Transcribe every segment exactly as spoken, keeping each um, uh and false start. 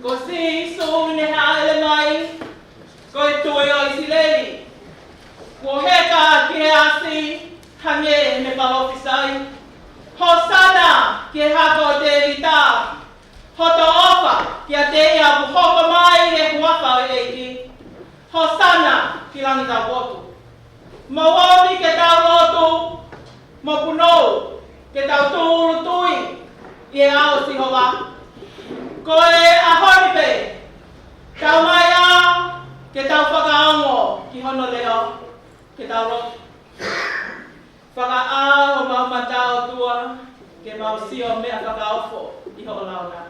Ko Sīsū ne hāʻele mai, ko e Tuʻi ʻo ʻIsileli. Kuo heka ki he ʻasi, hangē ne palōfisai. Hōsana ki he Hako ʻo Tēvita. Hoto ʻofa kiate ia ʻoku hoko mai he huafa ʻo e ʻEiki. Hōsana ki langi taupotu. Mou omi ke tau lotu, mo punou, ke tau tūʻulutui ʻi he ʻao ʻo Sihova. Ko e ʻaho ni pē, tau mai ā, ke tau fakaongo ki hono leʻo, ke tau lotu. Fakaʻā homau mata, ʻOtua, ke mau sio meʻa fakaofo ʻi hoʻo lao na.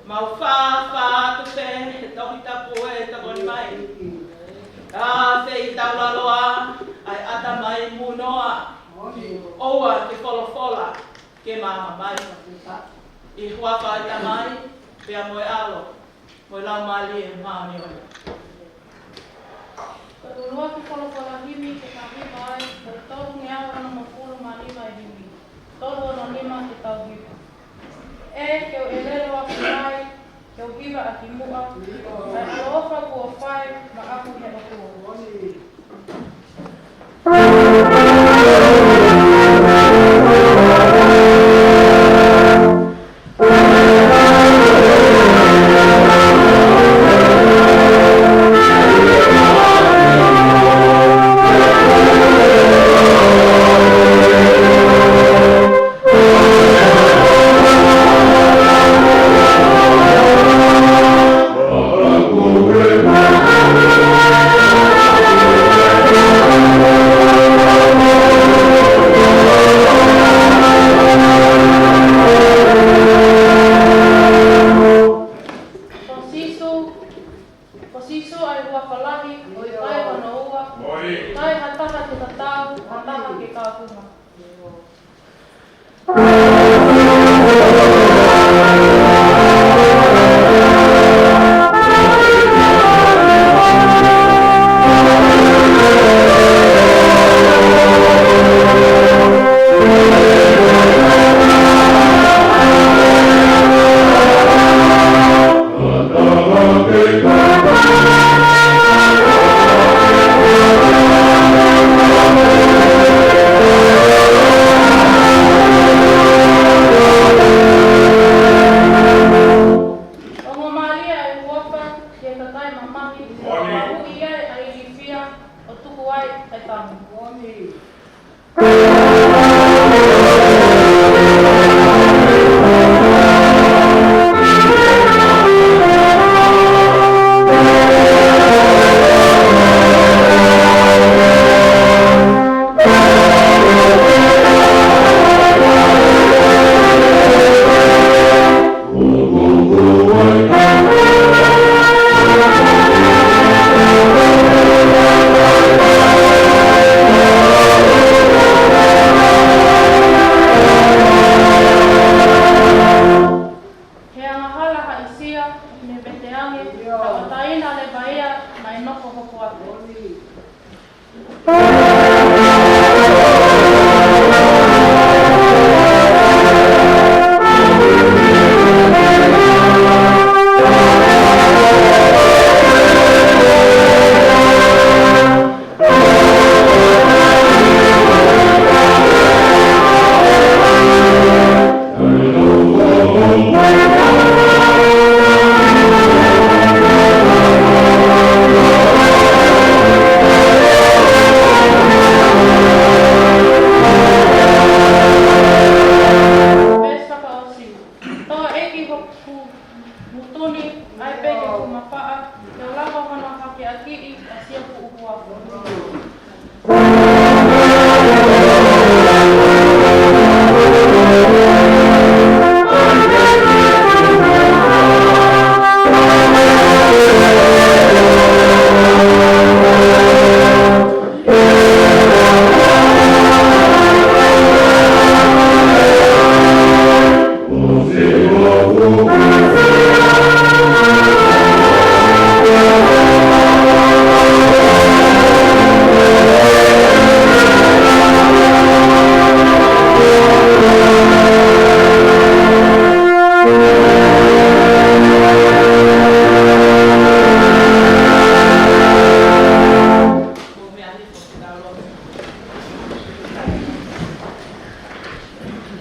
Mau fāfā atu pē he Tohi Tapu ʻe tokoni mai. ʻA, feʻitaulaloa ʻa e ʻatamai mūnoa. ʻOua ke folofola ke maama mai. ʻI he huafa ʻo e Tamai, pea mo e ʻAlo, mo e Laumālie Māʻoniʻoni. Ko e ʻuluaki folofola himi ke tau hiva ai, ko e tolungeau onongofulu mā nima e himi. Tolu ono nima ke tau hiva. ʻE, ke u ʻelelo ʻaki mai, ke u hiva ʻaki muʻa, ʻa e ʻaloʻofa kuo fai maʻaku ʻe he ʻOtua. Ko Sīsū, ko Sīsū ʻa e huafa lahi, ʻoku ʻikai ko hono ua, ʻikai ha taha ke tatau, ha taha ke kaunga. Ongo mālie ʻa e huafa ki he kakai mamahi, ʻo mahuʻi ai ʻa e ilifia, ʻo tuku ai ʻa e tamu. Taina Levaia, mai nofo hopo atu. Veesi fakaʻosi. Tō ʻEiki hoku mutu ni, ʻai pē ke u mafaʻa, ke u lava hono hakeakiʻi ʻa siʻoku ʻuhuafu.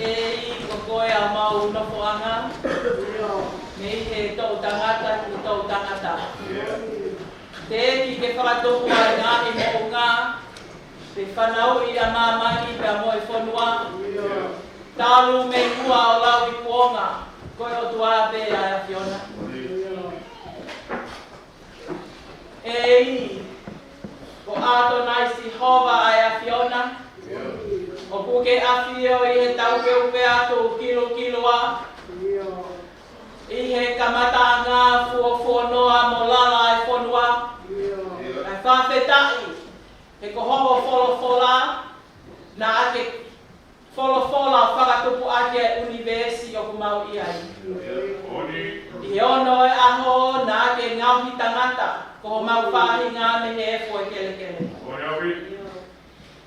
ʻEiki, ko koe ʻa homau nofoʻanga, mei he toʻutangata ki he toʻutangata. Teʻeki ke fakatupu ʻa e ngaahi moʻunga, pe fanauʻi ʻa māmani pea mo e fonua. Talu mei muʻa ʻo lauikuonga, ko e ʻOtua pē ʻa e ʻAfiona. ʻEiki, ko ʻAtonai Sihova ʻa e ʻAfiona, ʻoku ke ʻafio ʻi he taupeupea tuʻukilukilu ā, ʻi he kamataʻanga fuofuonoa mo lala ʻa e fonua. ʻA e fakafetaʻi, he ko hoʻo folofola naʻa ke folofola ʻo fakatupu ʻaki ʻa e ʻunivēsi ʻoku mau ʻi ai. ʻI he ono ʻo e ʻaho naʻa ke ngaohi tangata ko homau faʻahinga mei he efu ʻo e kelekele.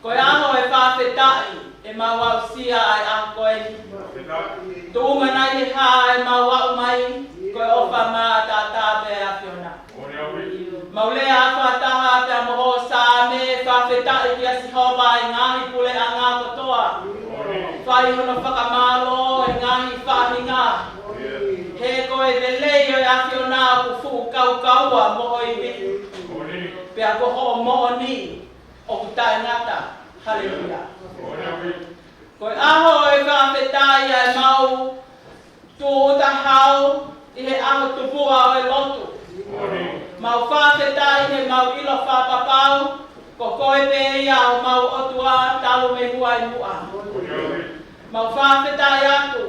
Ko e ʻaho ʻo e fakafetaʻi ʻemau aʻusia ʻa e ʻaho ko eni. Tuʻunga nai he hā ʻemau aʻu mai, ko e ʻofa maʻataʻatā pē ʻa e ʻAfiona. Mau lea fakataha pea mo hoʻo Saame, fakafetaʻi kia Sihova ʻa e ngaahi puleʻanga kotoa. Fai hono fakamālō ʻa e ngaahi faʻahinga. He ko e lelei ʻo e ʻAfiona ʻoku fuʻu kaukaua mo hoʻo ivi. Pea ko hoʻo moʻoni ʻoku taʻengata. Haleluia. Ko e ʻaho ʻo e fakafetaʻi ʻa ʻemau tūʻuta hau ʻi he ʻaho tupuʻa ʻo e lotu. Mau fakafetaʻi he mau ʻilo fakapapau, ko koe pē ia ʻa homau ʻOtua talu mei muʻa ʻi muʻa. Mau fakafetaʻi atu,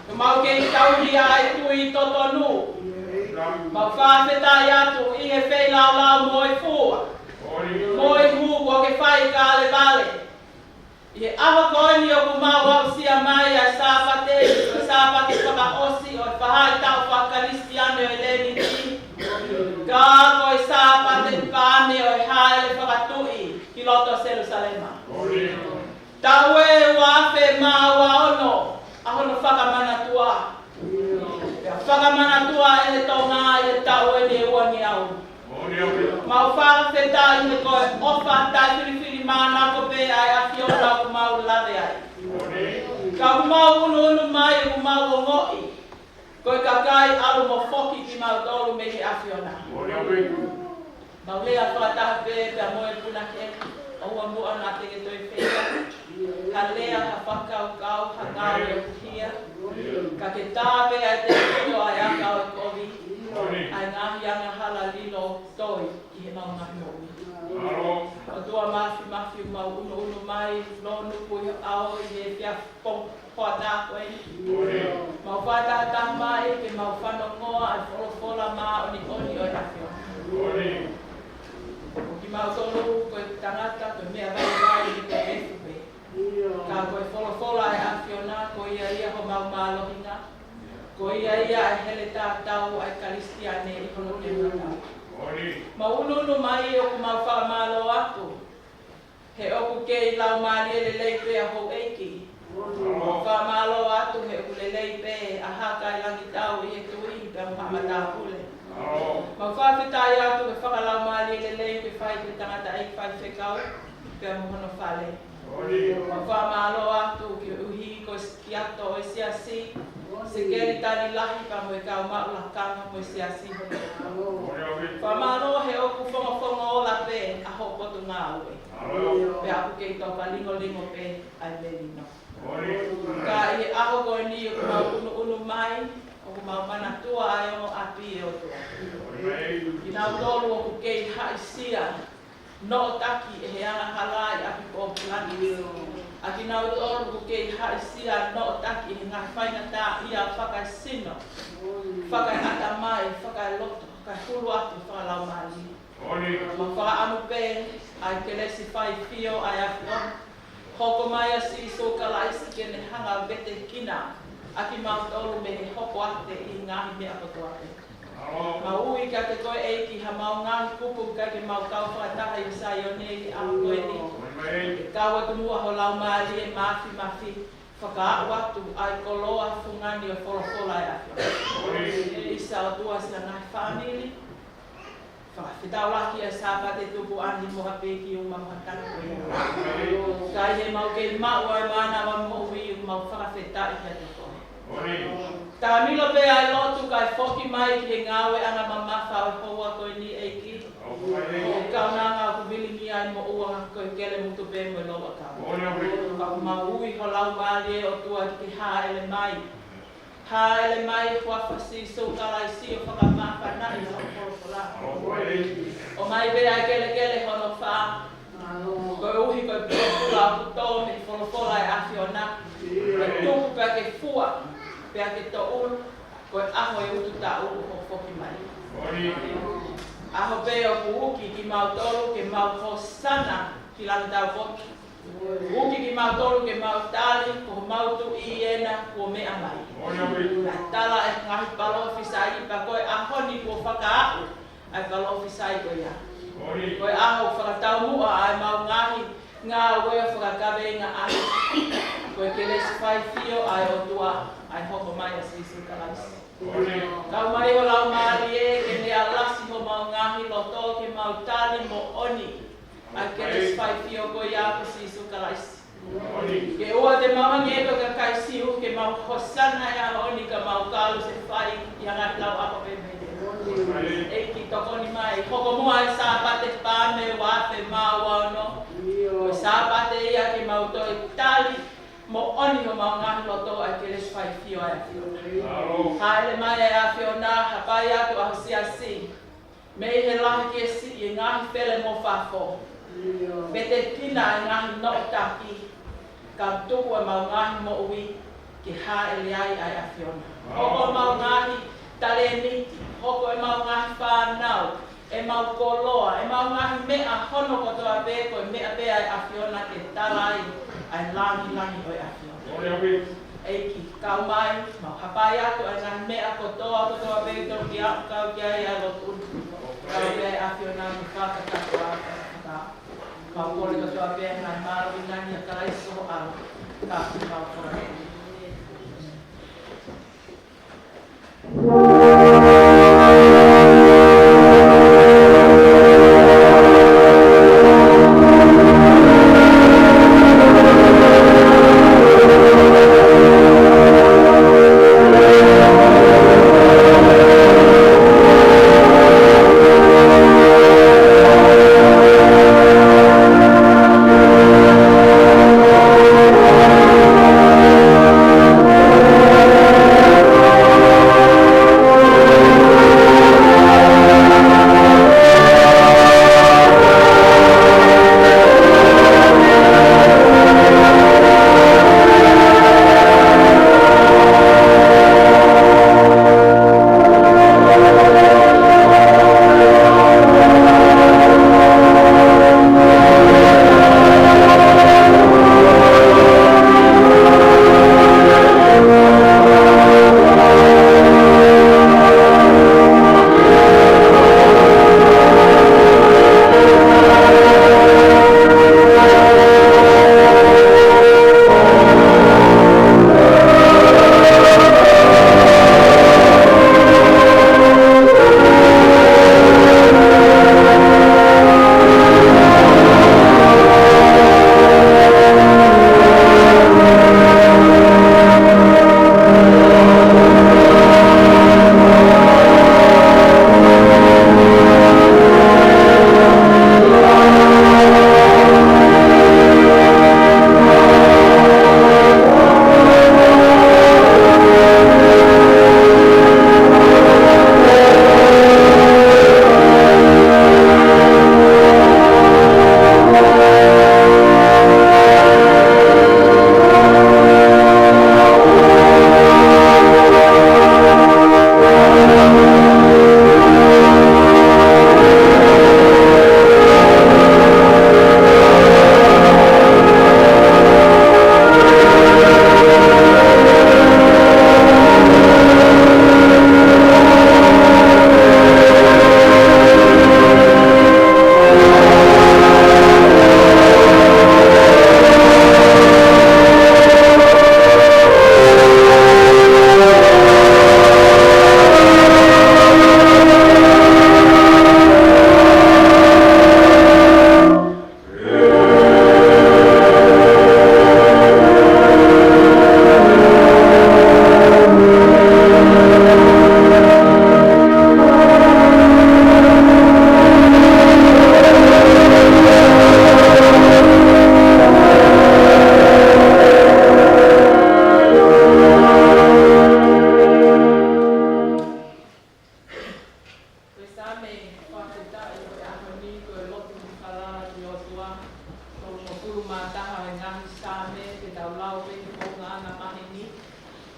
ko mau kei tauhi ʻa e tui totonu. Mau fakafetaʻi atu ʻi he feilaulau mo e fua, mo e hū kuo ke fai ka levale. ʻI he ʻaho ko eni ʻoku mau aʻusia mai ʻa e Sāpate, ko e Sāpate fakaʻosi ʻo e faʻahitaʻu fakakalisitiane ʻo e Leniti. Ka ko e Sāpate pane ʻo e hāʻele fakatuʻi ki loto Selusalema. Taʻu ʻe ua afe mā ua ono ʻa hono fakamanatua. Pea fakamanatua ʻe he Tonga ʻi he taʻu eni ʻe ua ngeau. Mau fakafetaʻi he ko e ʻofa taʻefilifilimānako pē ʻa e ʻAfiona ʻoku mau lave ai. Ka ʻoku mau ʻunuʻunu mai ʻoku mau ongoʻi ko e kakai ʻalu mo foki kimautolu mei he ʻAfiona. Mau lea fakataha pē pea mo e punake, ʻoua muʻa naʻa te ke toe feia ha lea, ha fakakaukau, ha ngāue ʻoku hia. Ka ke tā pē ʻa e tefito ʻa e aka ʻo e kovi, ʻa e ngaahi angahala lilo toi ʻi heʻemau ngaahi moʻui. ʻOtua Māfimafi, mau ʻunuʻunu mai, lōnuku ʻi ho ʻao ʻi he efiafi pō hoʻatā ko eni. Mau fakataha mai ke mau fanongoa ʻa e folofola māʻoniʻoni ʻo e ʻAfiona. Ko kimautolu ko e tangata ko e meʻa vaivai ʻi he efu pē. Ka ko e folofola ʻa e ʻAfiona, ko ia ia homau mālohinga. Ko ia ia ʻa e hele tatau ʻa e Kalisitiane ʻi hono teunga. Mau ʻunuʻunu mai ʻoku mau fakamālō atu he ʻoku kei laumālie lelei pē ʻa houʻeiki. Mau fakamālō atu he ʻoku lelei pē ʻa Hakai Langitau ʻi he tui pea mo haʻa matāpule. Mau fakafetaʻi atu he fakalaumālie lelei ke fai ki he tangataʻeiki faifekau pea mo hono fale. Mau fakamālō atu koeʻuhi ko e kiato ʻo e siasi, Sekelitali Lahi pea mo e kau maʻu lakanga mo e siasi hono. Fakamālō he ʻoku fongofonga ola pē ʻa hoʻo potungāue. Pea ʻoku kei toka lingolingo pē ʻa e melino. Ka ʻi he ʻaho ko eni ʻoku mau ʻunuʻunu mai, ʻoku mau manatua ʻa e ongo ʻapi ʻe ʻOtua. Kinautolu ʻoku kei haʻisia noʻotaki ʻe he angahala ʻi ʻapi pōpulani. ʻA kinautolu ʻoku kei haʻisia noʻotaki ʻe he ngaahi faingataʻaʻia fakaesino, fakaeʻatamai, fakaeloto, fakaehuluato, fakalaumālie. Mau fakaʻamu pē ʻa e kelesi faifio ʻa e ʻAfiona. Hoko mai ʻa Sīsū Kalaisi ke ne hanga ʻo vetekina ʻa kimautolu mei he hoko ate ʻi he ngaahi meʻa kotoa pē. Mau ui kiate koe ʻEiki ha mau ngaahi kupu ʻikai ke mau kau fakataha ʻi Saione ʻi he ʻaho ko eni. Ke kau atu muʻa ho Laumālie Māfimafi, fakaaʻu atu ʻa e koloa fungani ʻo e folofola ʻa e ʻAfiona. ʻIsa ʻOtua, siʻa ngaahi fāmili. Fakafetaulaki ʻa e Sāpate Tupu ʻa e niʻihi mo ha pē ki ʻuma mo ha tanga ko ia. Ka ʻi he mau kei maʻu ʻa e mānava moʻui, mau fakafetaʻi kiate koe. Taʻamilo pē ʻa e lotu kae foki mai ki he ngāueʻanga mamafa ʻo e houa ko eni ʻEiki. Ko e kaunanga ʻoku vilingia ai moʻua ko e kelemutu pē mo e louʻakau. Ka mau ui ho Laumālie ʻOtua ke hāʻele mai. Hāʻele mai he huafa ʻo Sīsū Kalaisi ʻo fakamāfanaʻi hoʻo folofola. ʻOmai pē ʻa e kelekele hono fā. Koeʻuhi ko e pōpula ʻoku tō mei he folofola ʻa e ʻAfiona. Ke tupu pea ke fua, pea ke toʻulu, ko e ʻaho ʻo e ututaʻu ʻo hoʻo foki mai. ʻAho pē ʻoku uki kimautolu ke mau hōsana ki Langitaupotu. Uki kimautolu ke mau tali, ko homau Tuʻi ena kuo meʻa mai. Naʻe tala ʻe he ngaahi palōfisai pea ko e ʻaho ni kuo fakaaʻu ʻa e palōfisai ko ia. Ko e ʻaho fakataumuʻa ʻa e mau ngaahi ngāue fakakaveinga ʻaho. Ko e kelesi faifio ʻa e ʻOtua ʻa e hoko mai ʻa Sīsū Kalaisi. Kau mai ho Laumālie ke ne alasi homau ngaahi loto ke mau tali moʻoni ʻa e kelesi faifio ko ia ko Sīsū Kalaisi. Ke ʻoua te mau hangē ko e kakai Siu ke mau hōsana he ʻaho ni ka mau kalu se fai ia ngaahi lau ako pē mei he. ʻEiki tokoni mai, hoko muʻa e Sāpate Paame ua afe mā ua ono. Ko e Sāpate ia ke mau toe tali moʻoni homau ngaahi loto ʻa e kelesi faifio ʻa e ʻAfiona. Hāʻele mai ʻa e ʻAfiona, hapai atu ʻa ho siasi. Mei he lahi ki he siʻi, ʻi he ngaahi fele mo fafo. Vetekina ʻa e ngaahi noʻotaki, ka tuku ʻemau ngaahi moʻui ke hāʻele ai ʻa e ʻAfiona. Hoko ʻemau ngaahi talēniti, hoko ʻemau ngaahi fānau, ʻemau koloa, ʻemau ngaahi meʻa hono kotoa pē, ko e meʻa pē ʻa e ʻAfiona ke tala ai ʻa e langilangi ʻo e ʻAfiona. ʻEiki, kau mai, mau hapai atu ʻa e ngaahi meʻa kotoa, kotoa pē ʻoku tau kei aʻu kau ki ai ʻa e lotu. Kau ki ai ʻa e ʻAfiona mo fakakakato ʻa e fakakakato. Mau kole kotoa pē ʻa e ngaahi mālohi nani ʻa Kalaisi ʻo ʻalu. Ka mau kole.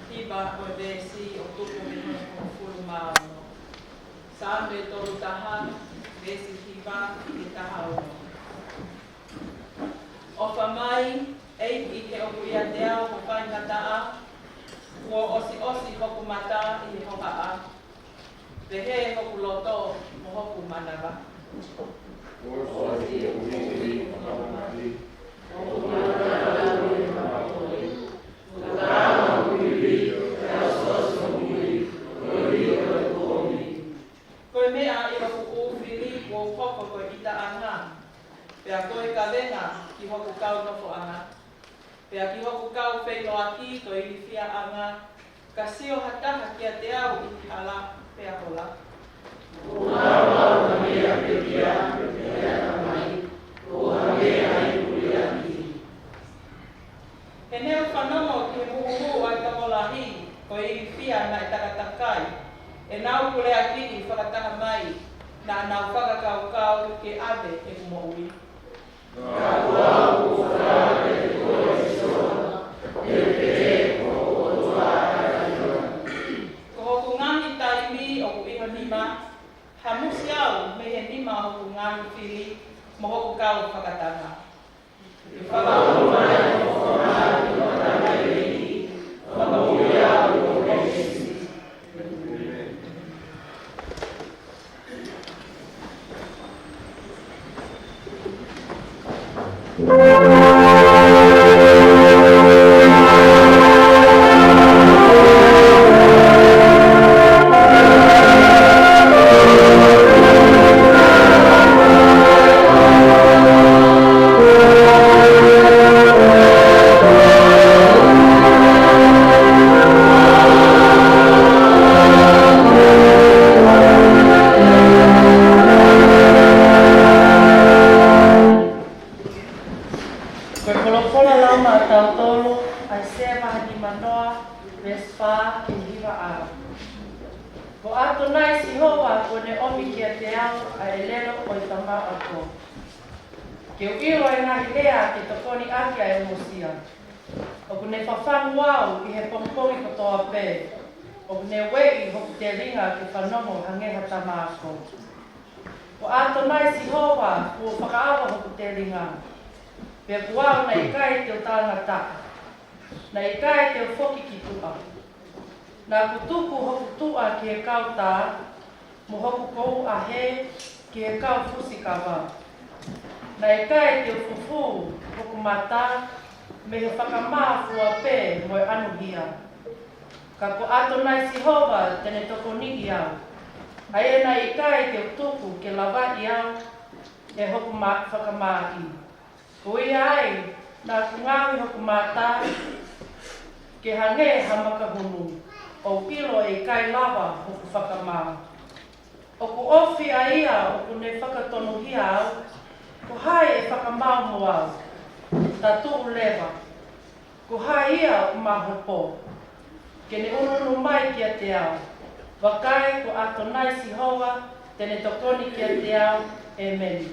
hiva ʻo e veesi ʻoku tupu mei he hongofulu mā ono. Saame tolu taha, veesi hiva ki he taha ono. ʻOfa mai, ʻEiki, he ʻoku ʻiate au ho faingataʻa, kuo ʻosiʻosi hoku mata ʻi he hohaʻa. Pehē hoku loto mo hoku manava. Ko e meʻa ʻi hoku ʻū fili kuo u hoko ko e ʻitaʻanga, pea ko e kavenga ki hoku kau nofoʻanga. Pea ki hoku kau feʻiloaki ko e ilifiaʻanga, ka sio ha taha kiate au ʻi he hala pea hola. He naʻá ku fanongo ki he muʻomuʻa ʻa e tokolahi, ko e ilifia naʻe takatakai, ʻenau puleʻanga fakataha mai, naʻa nau fakakaukau ke ʻave ʻeku moʻui. Ko hoku ngaahi taimi ʻoku ʻi ho nima, hamusi au mei he nima ʻo hoku ngaahi fili mo hoku kau fakatanga. Ko e folofola lau maʻatautolu, ʻAisea vahe nimanoa, veesi fā ki he hiva A. Ko ʻAtonai Sihova kuo ne ʻomi kiate au ʻa e ʻelelo ʻo e tama ako, ke u ʻilo ʻa e ngaahi lea ke tokoni ʻaki ʻa e ongosia. ʻOku ne fafangu au ʻi he pongipongi kotoa pē, ʻoku ne ueʻi hoku telinga ke fanongo hangē ha tama ako. Ko ʻAtonai Sihova kuo fakaava hoku telinga, pea ko au naʻe ʻikai te u talangataʻa, naʻe ʻikai te u foki ki tuʻa. Naʻá ku tuku hoku tuʻa ki he kau tā, mo hoku kouʻahe ki he kau fusi kava. Naʻe ʻikai te u fufū hoku mata mei he fakamā fua pē mo e ʻanuhia. Ka ko ʻAtonai Sihova te ne tokoniʻi au, ʻa ia naʻe ʻikai te u tuku ke lavaʻi au ʻe hoku ma-, fakamāʻi. Ko ia ai, naʻá ku ngaohi hoku mata ke hangē ha makahunu, ʻo u ʻilo ʻe ʻikai lava hoku fakamā. ʻOku ofi ʻa ia ʻoku ne fakatonuhia au, ko hai ʻe fakamaau mo au? Ta tuʻu leva, ko hai ia ʻoku ma hopo, ke ne ʻunuʻunu mai kiate au? Vakai, ko ʻAtonai Sihova te ne tokoni kiate au. ʻĒmeni.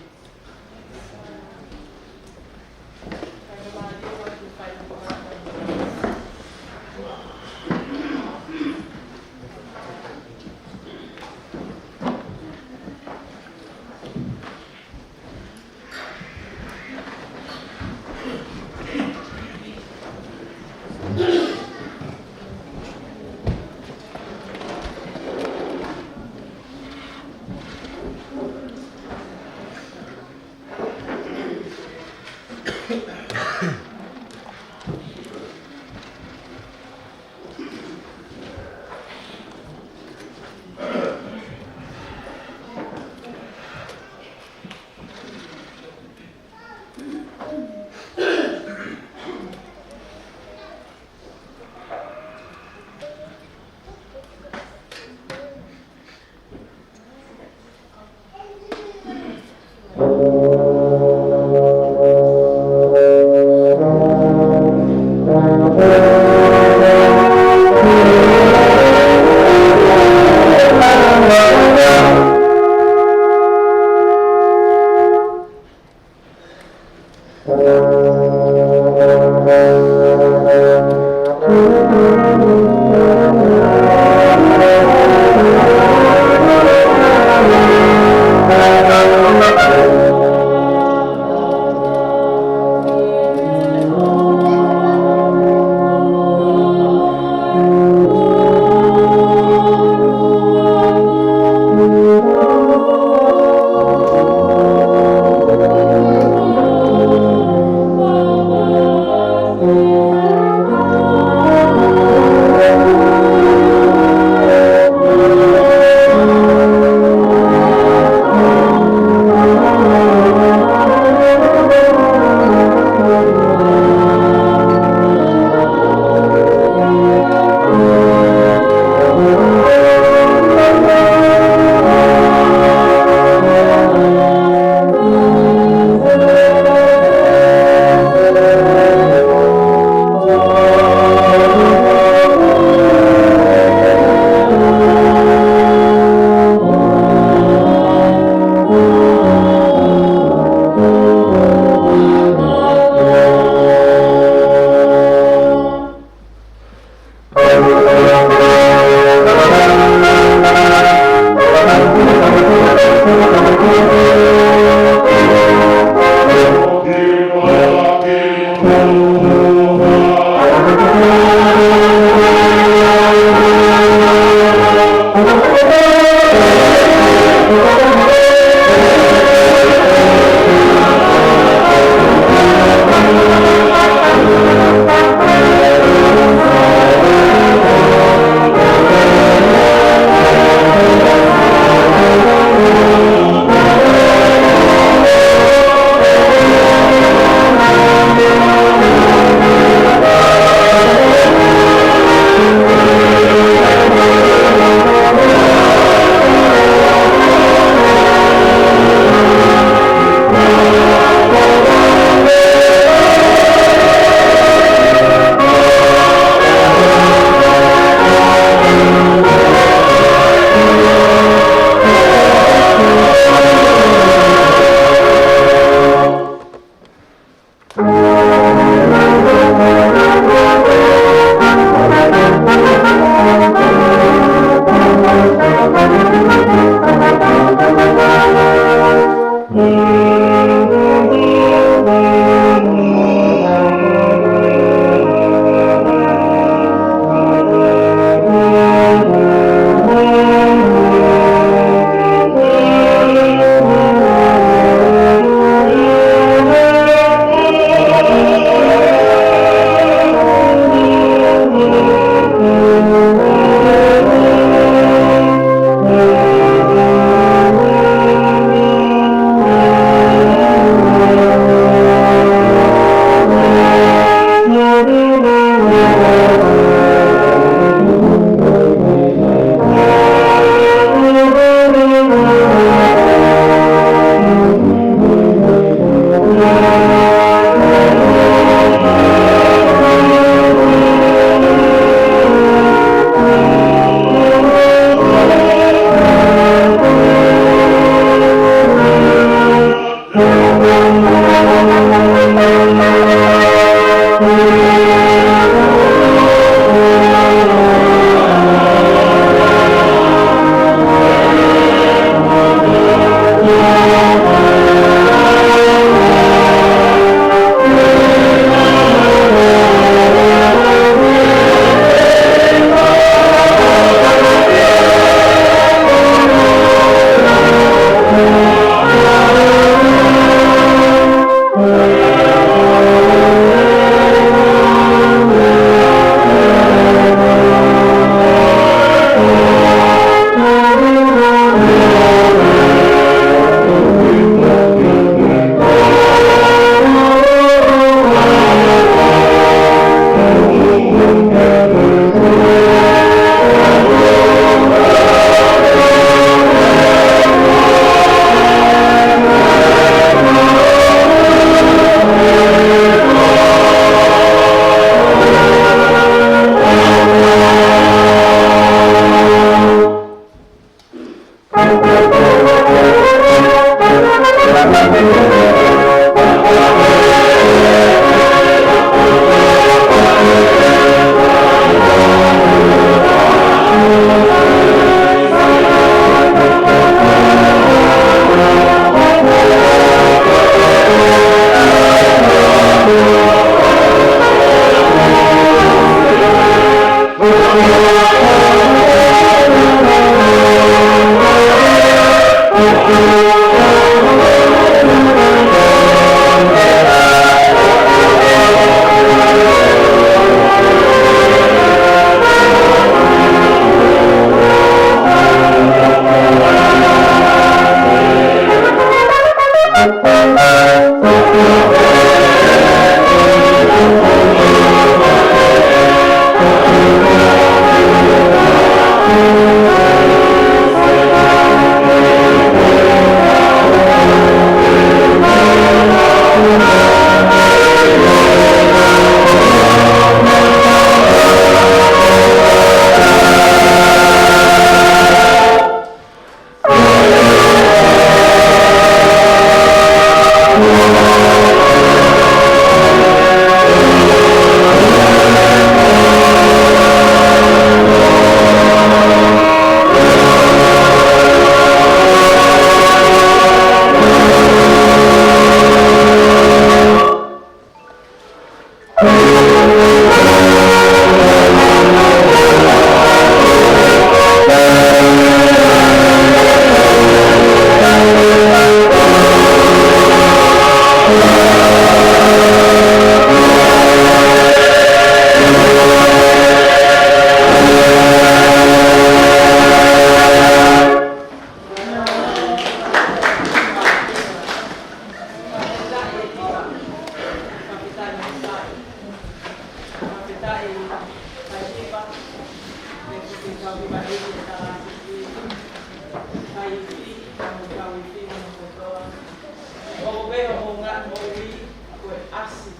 Ko e ʻasi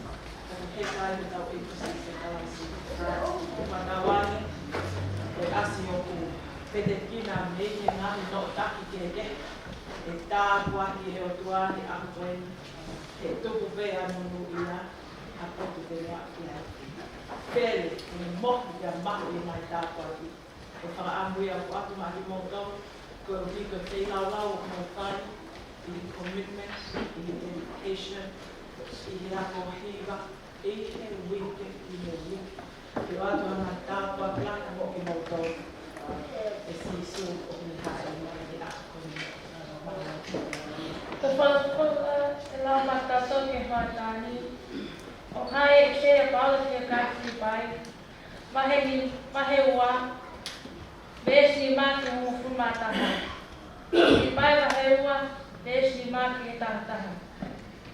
ʻoku heka ai hotau ʻEiki ko Sīsū Kalaisi. Ko e fakaʻaonga, ko e ʻasi ʻoku fetekina mei he ngaahi noʻotaki kehekehe. ʻE tāpuaki ʻe he ʻOtua ʻi he ʻaho ko eni, ʻe tupu pē ʻa e monūʻia, ʻa e potu pē ia ki ai. Pele, ʻe mohu pea mahu ʻi he ngaahi tāpuaki. ʻE fakaʻamu ia ʻoku ʻoatu maʻa kimoutolu, koeʻuhi ko e feilaulau ʻoku mou fai, ʻi he commitment, ʻi he dedication, ʻi he ako hiva, ʻi he uike, ʻi he uike. Ke ʻoatu ha ngaahi tāpuaki lahi ʻa kimoutolu ʻe Sīsū ʻoku ne haʻi mai he ʻaho ko eni. Ko e folofola ʻe lau maʻatautolu ki he hoʻatā ni, ʻoku hā ʻe ʻAisea ʻa Paula ki he kakai Filipai, vahe ni, vahe ua, veesi nima ki he hongofulu mā taha. Filipai vahe ua, veesi nima ki he taha taha.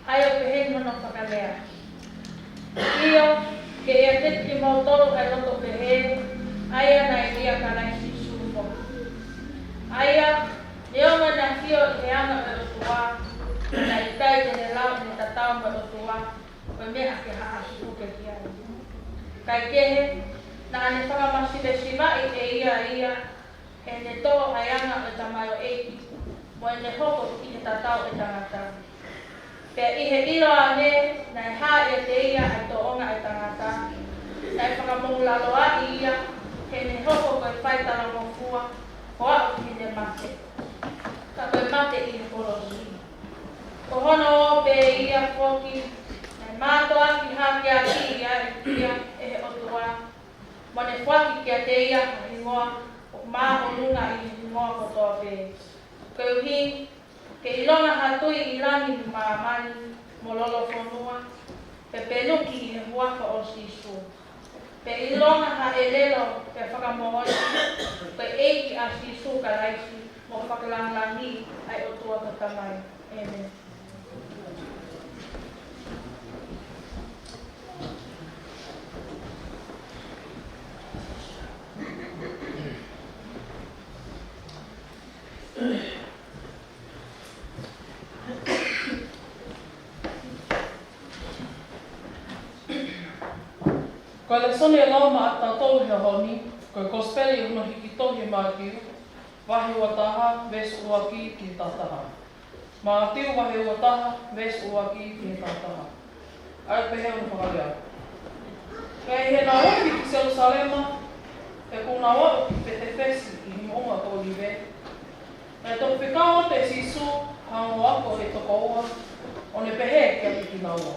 ʻA ia ʻoku peheni hono fakalea: ʻIo, ke ʻiate kimoutolu ʻa e loto pehē, ʻa ia naʻe ʻia Kalaisi Sīsū foki. ʻA ia, neongo naʻe ʻafio ʻi he anga ʻo e ʻOtua, naʻe ʻikai te ne lau ʻene tatau mo e ʻOtua ko e meʻa ke haʻaki puke ki ai. Kaekehe, naʻa ne fakamasivesivaʻi ʻe ia ia, heʻene toʻo ʻa e anga ʻo e tamaioʻeiki, mo ʻene hoko ki he tatau ʻo e tangata. Pea ʻi he ʻilo ange, naʻe hā ʻiate ia ʻa e tōʻonga ʻo e tangata, naʻe fakamoʻulaloaʻi ia, heʻene hoko ko e fai talangofua, ʻo aʻu ki heʻene mate. Ka ko e mate ʻi he kolosi. Ko hono ʻofa pē ia foki, naʻe mātuʻaki hake ʻaki ia ʻe ia ʻe he ʻOtua, mo ne foaki kiate ia ha hingoa ʻoku māʻolunga ʻi he hingoa kotoa pē. Koeʻuhi ke ʻilonga ha tui ʻi langi mo māmani mo lolofonua, pea peluki ʻi he huafa ʻo Sīsū. Pea ʻilonga ha ʻelelo pea fakamoʻoni, ko e ʻEiki ʻa Sīsū Kalaisi, mo fakalāngilangiʻi ʻa e ʻOtua ko e Tamai. ʻĒmeni. Ko e lēsoni ʻe lau maʻatautolu he ʻaho ni, ko e Kosipeli ʻi hono hiki tohi ʻe Mātiu, vahe ua taha, veesi ua ki he taha taha. Mātiu vahe ua taha, veesi ua ki he taha taha. ʻA ia ʻoku pehē hono fakalea: Pea ʻi heʻenau ofi ki Selūsalema, pea kuo nau aʻu ki Petefesi ʻi he moʻunga ko ʻŌlive, naʻe toki fekau atu ʻe Sīsū ha ongo ako ʻe toko ua, ʻo ne pehē kiate kinaua: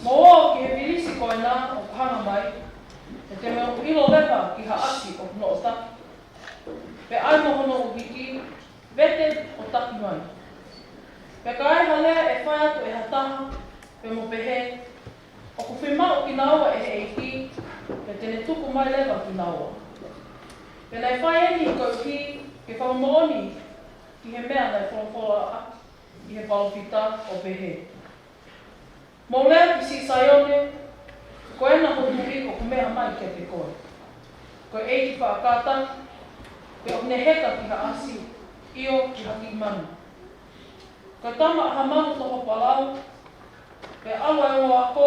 Mou ō ki he vilisi ko ena ʻoku hanga mai, he te mou ʻilo leva ki ha ʻasi ʻoku noʻotaki, pea ʻai mo hono ʻuhiki, vete ʻo taki mai. Pea ka ai ha lea ʻe fai atu ʻe ha taha, pea mo pehē, ʻOku fiemaʻu kinaua ʻe he ʻEiki, pea te ne tuku mai leva kinaua. Pea naʻe fai eni koeʻuhi ke fakamoʻoni ki he meʻa naʻe folofola ʻaki ʻe he palōfita ʻo pehē: Mou lea ki Siʻi Saione, ko ena ho Tuʻi ʻoku meʻa mai kiate koe. Ko e ʻEiki faʻa kātaki, pea ʻoku ne heka ki ha ʻasi, ʻio, ki ha kiʻi manu. Ko e tama ʻa ha manu toho palau, pea ʻalu ʻa e ongo ako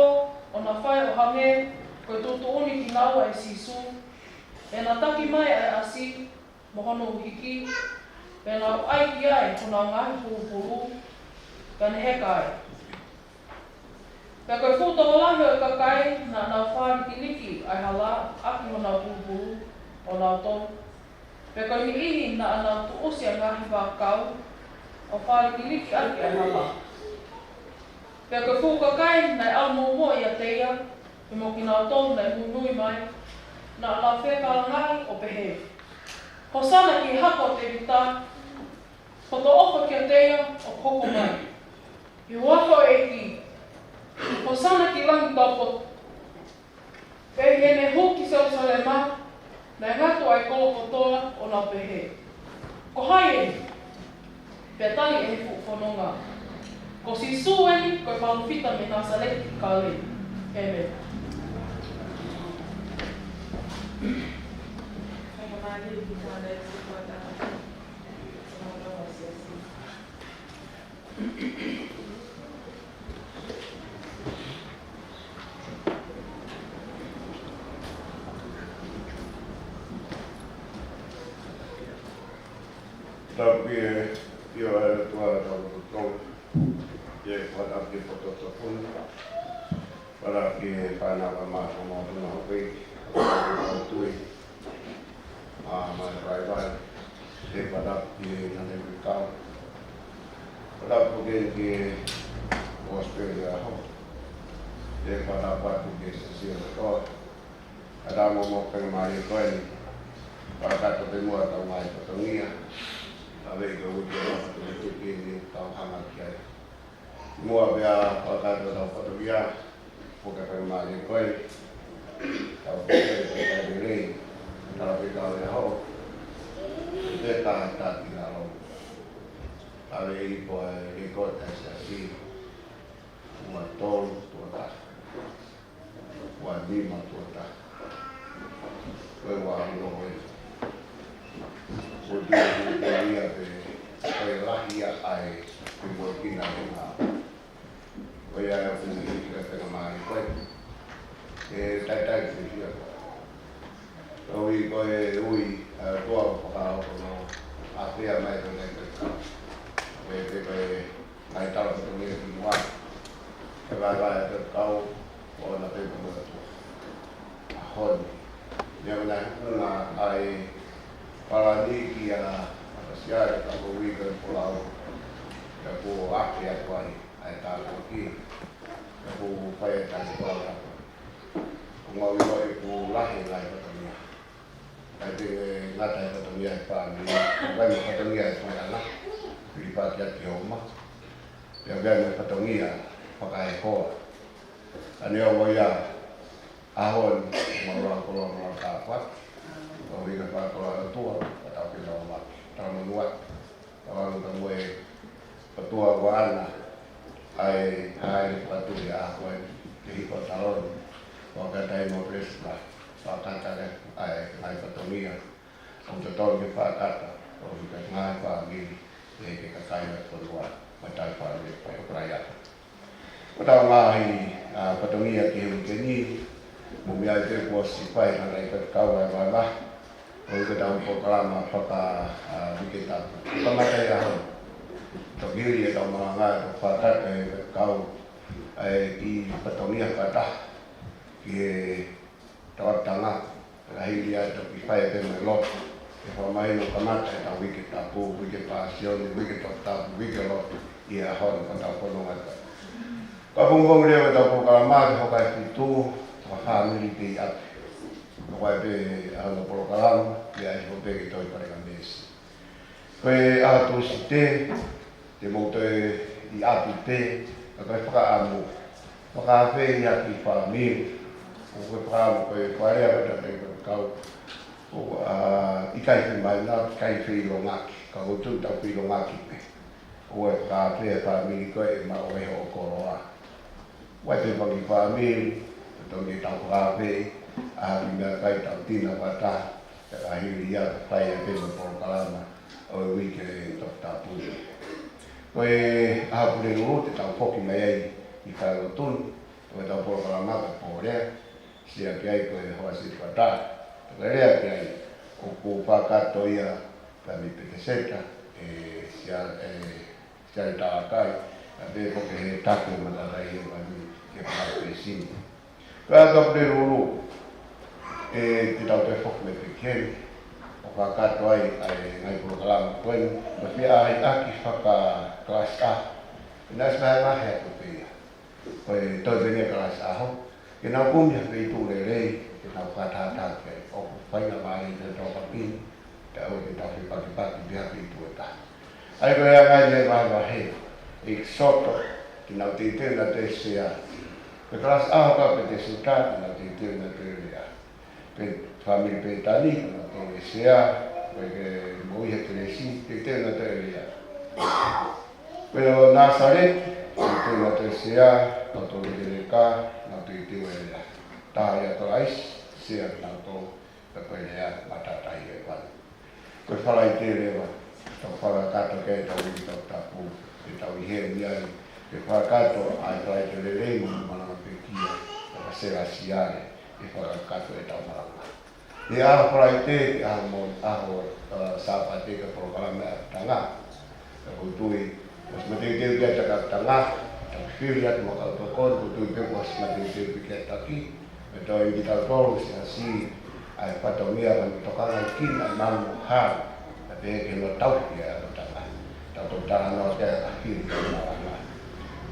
ʻo na fai ʻo hangē ko e tuʻutuʻuni kinaua ʻe Sīsū, pea na taki mai ʻa e ʻasi mo hono ʻuhiki, pea nau ʻai ki ai honau ngaahi pulupulu, pea ne heka ai. Pea ko e fuʻu tokolahi ʻo e kakai naʻa nau fālikiliki ʻa e hala ʻaki honau pulupulu, ʻo nau tō. Pea ko e niʻihi naʻa nau tuʻusi ʻa e ngaahi vaʻakau ʻo fālikiliki ʻaki ʻa e hala. Pea ko e fuʻu kakai naʻe ʻalu muʻomuʻa ʻiate ia, pea mo kinautolu naʻe muimui mai, naʻa nau fekalangaʻi ʻo pehē: Hōsana ki he Hako ʻo Tēvita, ko hoto ʻofa kiate ia ʻoku hoko mai ʻi he huafa ʻo e ʻEiki. Hōsana ki langi taupotu. Pea ʻi heʻene hū ki Selūsalema, naʻe ngatu ʻa e kolo kotoa ʻo nau pehē: Ko hai eni? Pea tali ʻe he fuʻu fononga: Ko Sīsū eni, ko e palōfita mei Nāsaleti ʻi Kāleli. ʻĒmeni. Tapu ki he ʻEiki ʻo e ʻOtua ʻo e tau totonu, ʻi he fakaʻapaʻapa ki he poto tokoni, fakaʻapaʻapa ki he fānau ka mā ka mā tuna hope, ʻa e tui. ʻA, mai vaivai, ʻe fakaʻapaʻapa ki he nane mikau. Tapu ki he Kosipeli ʻo e ʻaho. Pea ko e tapu atu ki he Siasi kotoa. Kae ʻatā mo e faingamālie ko eni. Fakakakato pē muʻa ʻetau ngaahi fatongia. Ka ʻi he uike ʻoku tau ʻi ai, tau hanga ki ai. Muʻa pea fakakakato ʻetau fatongia, puke faingamālie ko ē, tau puke pē pea lelei, tau pē kau e ʻaho, pea tā tā ki lalo. Tau ʻi pō e lēkooti ʻa e Siasi, ua tolu, ua taha. Ua nima, ua taha. Ko e ua ono ē. Ko e tui, ko e tui ia pē, ko e lahi ia ʻa e, ko e moʻui kina he ngā. Ko ia ʻoku ou ʻi he faingamālie ko ē. ʻE taitai fiefia ko ē. Ko e ui, ko e ui, ʻa e ʻOtua ʻoku fakahoko ʻa e ʻafio mai ko ē ʻa e ʻEiki. Ko e pē ko e ngaahi tala fatongia ki muʻa. Ke vaevae ʻa e ʻEiki ʻo na pē ko e ʻOtua. ʻAho ni. Meʻa naʻe hū mai ʻa e palani kia Matasiale ka ko e ui ko e Polau. Ka ko e ake atu ai ʻa e tāpuaki. Ka ko e fai ʻa e tāpuaki. Ko e ngaahi ʻoku lahi e ngaahi fatongia. ʻIkai ke ngata he fatongia ʻa e fāmili, ʻoku ʻi ai mo e fatongia ʻa e puleʻanga, fili pākia ki homa, pea ʻoku ʻi ai mo e fatongia fakaehoa. Ka neongo ia, ʻaho ni, mau lau koloa, mau lau tāpuaki, ʻoku ʻi ai e fakakoloa ʻa e ʻOtua, ka tau ke lau maki, tau monū atu. Tau ʻalu ka mo e ʻOtua ʻoku ʻaʻana, ʻa e, ʻa e fakatuli ʻa ko ē, ke hiko taloni, ʻo ka tai mo Peresiteni, fakakakato ʻa e ngaahi fatongia, ʻoku totonu ke fakakakato, ʻo hika ngaahi fāmili, ʻe he kakai ʻo e fonua, mo e tau fāmili, ʻo e ʻoku ʻi ai. Ko ʻetau ngaahi, ʻa, fatongia ki he uike ni, mou meaʻi pē kuo ʻosi fai ʻa e ngaahi faikau ʻa e vaevae. Ko e ʻetau polokalama faka, ʻa, uike tapu. Kamata ia hau. Toki hili ʻetau malanga, ʻetau fakakakato e faikau, ʻa e kiʻi fatongia fakataha ki he tauʻatāina, ka hili ia ʻetau kiʻi fai pē mo e lotu. Ke fakamahino kamata ʻetau uike tapu, uike pāsione, uike toputapu, uike lotu, ʻi he ʻaho ni ko ʻetau fononga atu. Ka pongipongi leva ʻetau polokalama, ke hoko ʻa e fitu, ko e fāmili pē ʻi ʻapi. Ko e pē ʻa e polokalama, ʻi ai hope ke toe pale ka meesi. Ko e ʻaho Tūsite, te mou toe ʻi ʻapi pē, ka ko e fakaʻamu. Fakaafe ia ki he fāmili, ʻoku ou fakaʻamu ko e fale ʻa e tau kau. ʻOku, ʻa, ʻikai fiemaʻu, ʻikai feʻilongaki, ka ʻoku tau feʻilongaki pē. ʻOku ou fakaafe e fāmili ko ē maʻu ʻe hoʻo koloa. ʻOku ʻi ai pē fanga fāmili, totonu ke tau fakaafe, ʻa e meʻakai tau tino fakataha, ka hili ia, fai ʻa e pē mo e polokalama ʻo e uike toputapu. Ko e ʻaho Pulelulu te tau foki mai ai ʻi he fale lotu ni, ko ʻetau polokalama ko e pōlea, sia ki ai ko e hoa sitwata, ko e lea ki ai, ʻoku fakakakato ia, ka mi pete seta, ʻe sia, ʻe sia i tākai, ka pē ko ke he taku matakai e mani, ke pā pē sini. Ka ka Pulelulu, ʻe te tau toe foki mai pē ki heni, ʻo fakakakato ai, ʻa e ngaahi polokalama ko eni, mo e fie ʻahiʻaki fakakalasi ʻaho. ʻE naʻe ʻosi vahevahe atu pē ia. Ko e toe pē eni e kalasi ʻaho, ke nau kumi ha feituʻu lelei, ke nau fakatahataha ki ai, ʻoku faingamālie ke tau kapini, ka ʻoua te tau fepakipaki pē ha feituʻu ʻe taha. ʻA ia ko e anga ia e vahevahe, ʻEkisoto, ke nau teitei ʻo nau toe sea. Ko e kalasi ʻaho ka pete seta, ke nau teitei ʻo nau toe lea. Pe fāmili Pētani, ko ʻenau toe sea, ko e ke moʻui he kelesi, teitei ʻo nau toe lea. Ko e ʻo Nāsaleti, teitei ʻo nau toe sea, ko e toe lea ka, nau teitei ʻo lea. Taha ia Kalaisi, sea kinautolu, ka ko e lea matātahi ʻe fai. Ko e Falaite leva, tau fakakakato ki ai ʻetau uike toputapu, ʻetau ʻi heni ai, ke fakakakato ʻa e Falaite Lelei mo e Malanga Pekia, fakasela siale, ke fakakakato ʻetau malanga. ʻI he ʻaho Falaite, ʻi he ʻaho mo, ʻaho, ʻa, Sāpate ko e polokalama ʻa e ʻapitanga. Ka ʻoku ou tui, ʻosi mateuteu ki ai e tangata, tau fili atu mo e kau tokoni, ʻoku ou tui pē kuo ʻosi mateuteu pē ki ai e taki, mo e toe ʻi ai kitautolu, Siasi, ʻa e fatongia, ka ne tokangaʻi kinautolu, ka pehē ke nau tauhi ʻa e ʻapitanga. Tau talanoa ki ai ʻa e hili ʻo e malanga.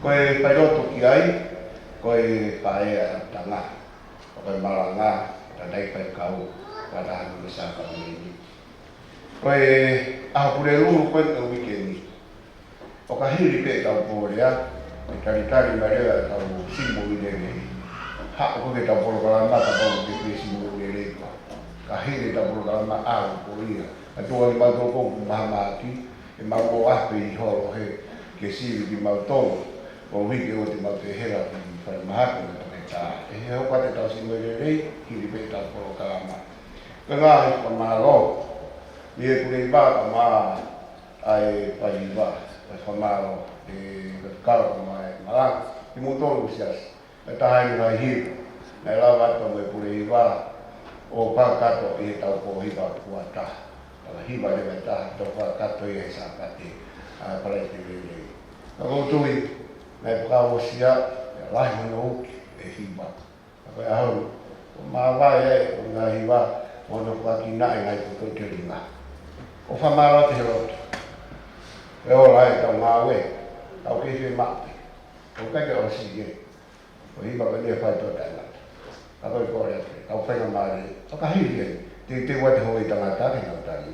Ko e failotu ki ai, ko e faʻē ʻa Tanga. Ko e malanga, tataki faikau, fakataha mo e sākalamēniti. Ko e ʻaho Pulelulu ko ē ʻo e uike ni. ʻOka hili pē ʻetau pō lea, ʻe talitali mai leva ʻetau simu ʻi lelei. Haʻu ko ē ke tau polokalama, ka tau ke pē simu ʻi lelei koā. Ka hili ʻetau polokalama ʻaho ko ia. Ka tuʻa ni mau toko mahamahaki, ʻe mau ō ʻape ʻi holo he ke sivi kimautolu. Ko e uike ʻoku mau pehē ki falemahaki mo e toketā. ʻE he hoko atu ʻetau simu ʻi lelei, hili pē ʻetau polokalama. Ko e ngaahi fakamālō. Ni e kule i vā ka mā ʻa e fai i vā. Ko e fakamālō. ʻE kau ka mā e malanga. Kimoutolu siasi. Naʻe taha eni e ngaahi hiva, naʻe lava atu mo e pule hiva ʻo fakakakato ʻi heʻetau pō hiva kuata. Tala hiva leva ʻe taha, tau fakakakato ia he Sāpate, ʻa e Falaite Lelei. Ka ʻoku ou tui, naʻe fakaʻosi ia, ʻe lahi hono uki e hiva. Ka ko e ʻaho ni, ʻoku māvae ai ʻa e ngaahi hiva, mo hono fakakinaʻi e ngaahi poto ʻi he telinga. ʻOku fakamālō atu he lotu. ʻE ola ai ʻetau ngāue, tau kei fiemaʻu pē. ʻOku ʻikai ke ʻosi ia. Ko e hiva ko eni ʻe fai ʻe he tangata. Ka ko e kole atu, kau faingamālie, ʻoka hili ai, teuteu atu e houʻeiki tangata ke nau tali.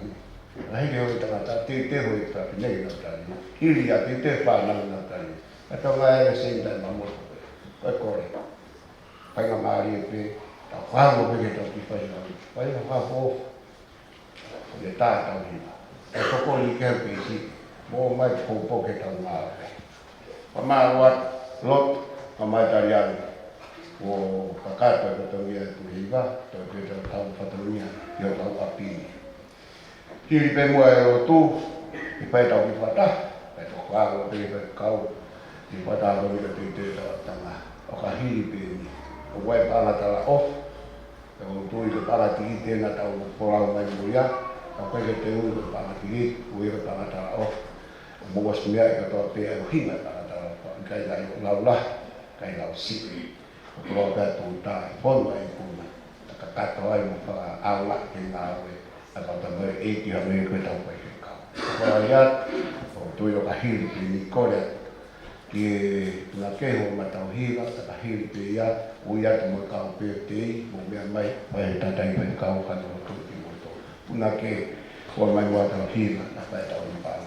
ʻOka hili e houʻeiki tangata, teuteu e houʻeiki fafine ke nau tali. Hili ia, teuteu e fānau ke nau tali. Ka tau ngāue he same time mo e motu ko ē. Ko e kole. Faingamālie pē, tau fānau pē ke tau kiʻi fai ʻa e, fai ʻa e fakaʻofoʻofa. Ko e tā ʻetau hiva. ʻE tokoni ki he peisi, mo mai poupou ke tau ngāue. Fakamālō atu, lotu, fakamālō taliangi. ʻO kakato e fatongia ʻo e hiva, toe pē tau tau fatongia, ʻi hotau ʻapi ni. Hili pē muʻa e lotu, ʻe fai ʻetau kiʻi fakataha, ʻe tau fānau pē ke fai kau, kiʻi fakataha ko eni ka teuteu ʻetau Tanga. ʻOka hili pē eni, ʻoku ʻi ai e paʻanga talaʻofa, ʻoku ou tui ko e paʻanga tikite naʻa tau folau mai mo ia, ka ʻoku ʻikai ke teu ko e paʻanga tikite, ʻoku ʻi ai e paʻanga talaʻofa. ʻOku mou ʻosi meaʻi kātoa pē ʻa e ʻuhinga e paʻanga talaʻofa, ʻikai ngaahi lau lahi, ʻikai lau siʻi. Ko e koloa pē ʻa e tūtā, ʻe fonu ai e ikuna, ka kakato ai mo fakaʻaongaʻi ke ngāue, ʻa e kau tamai ʻeiki ha meʻa ko ē tau fai he kau. Ko ia, ʻoku ou tui ʻoka hili pē eni, kole atu. Ke na ke ho matau hiva, ka hili pē ia, ʻo ia te mo kau pē tei, mo meʻa mai, mai he tangataʻeiki faifekau ka no to ki mo to. Puna ke, ko mai mo tau hiva, na pea tau ni pā.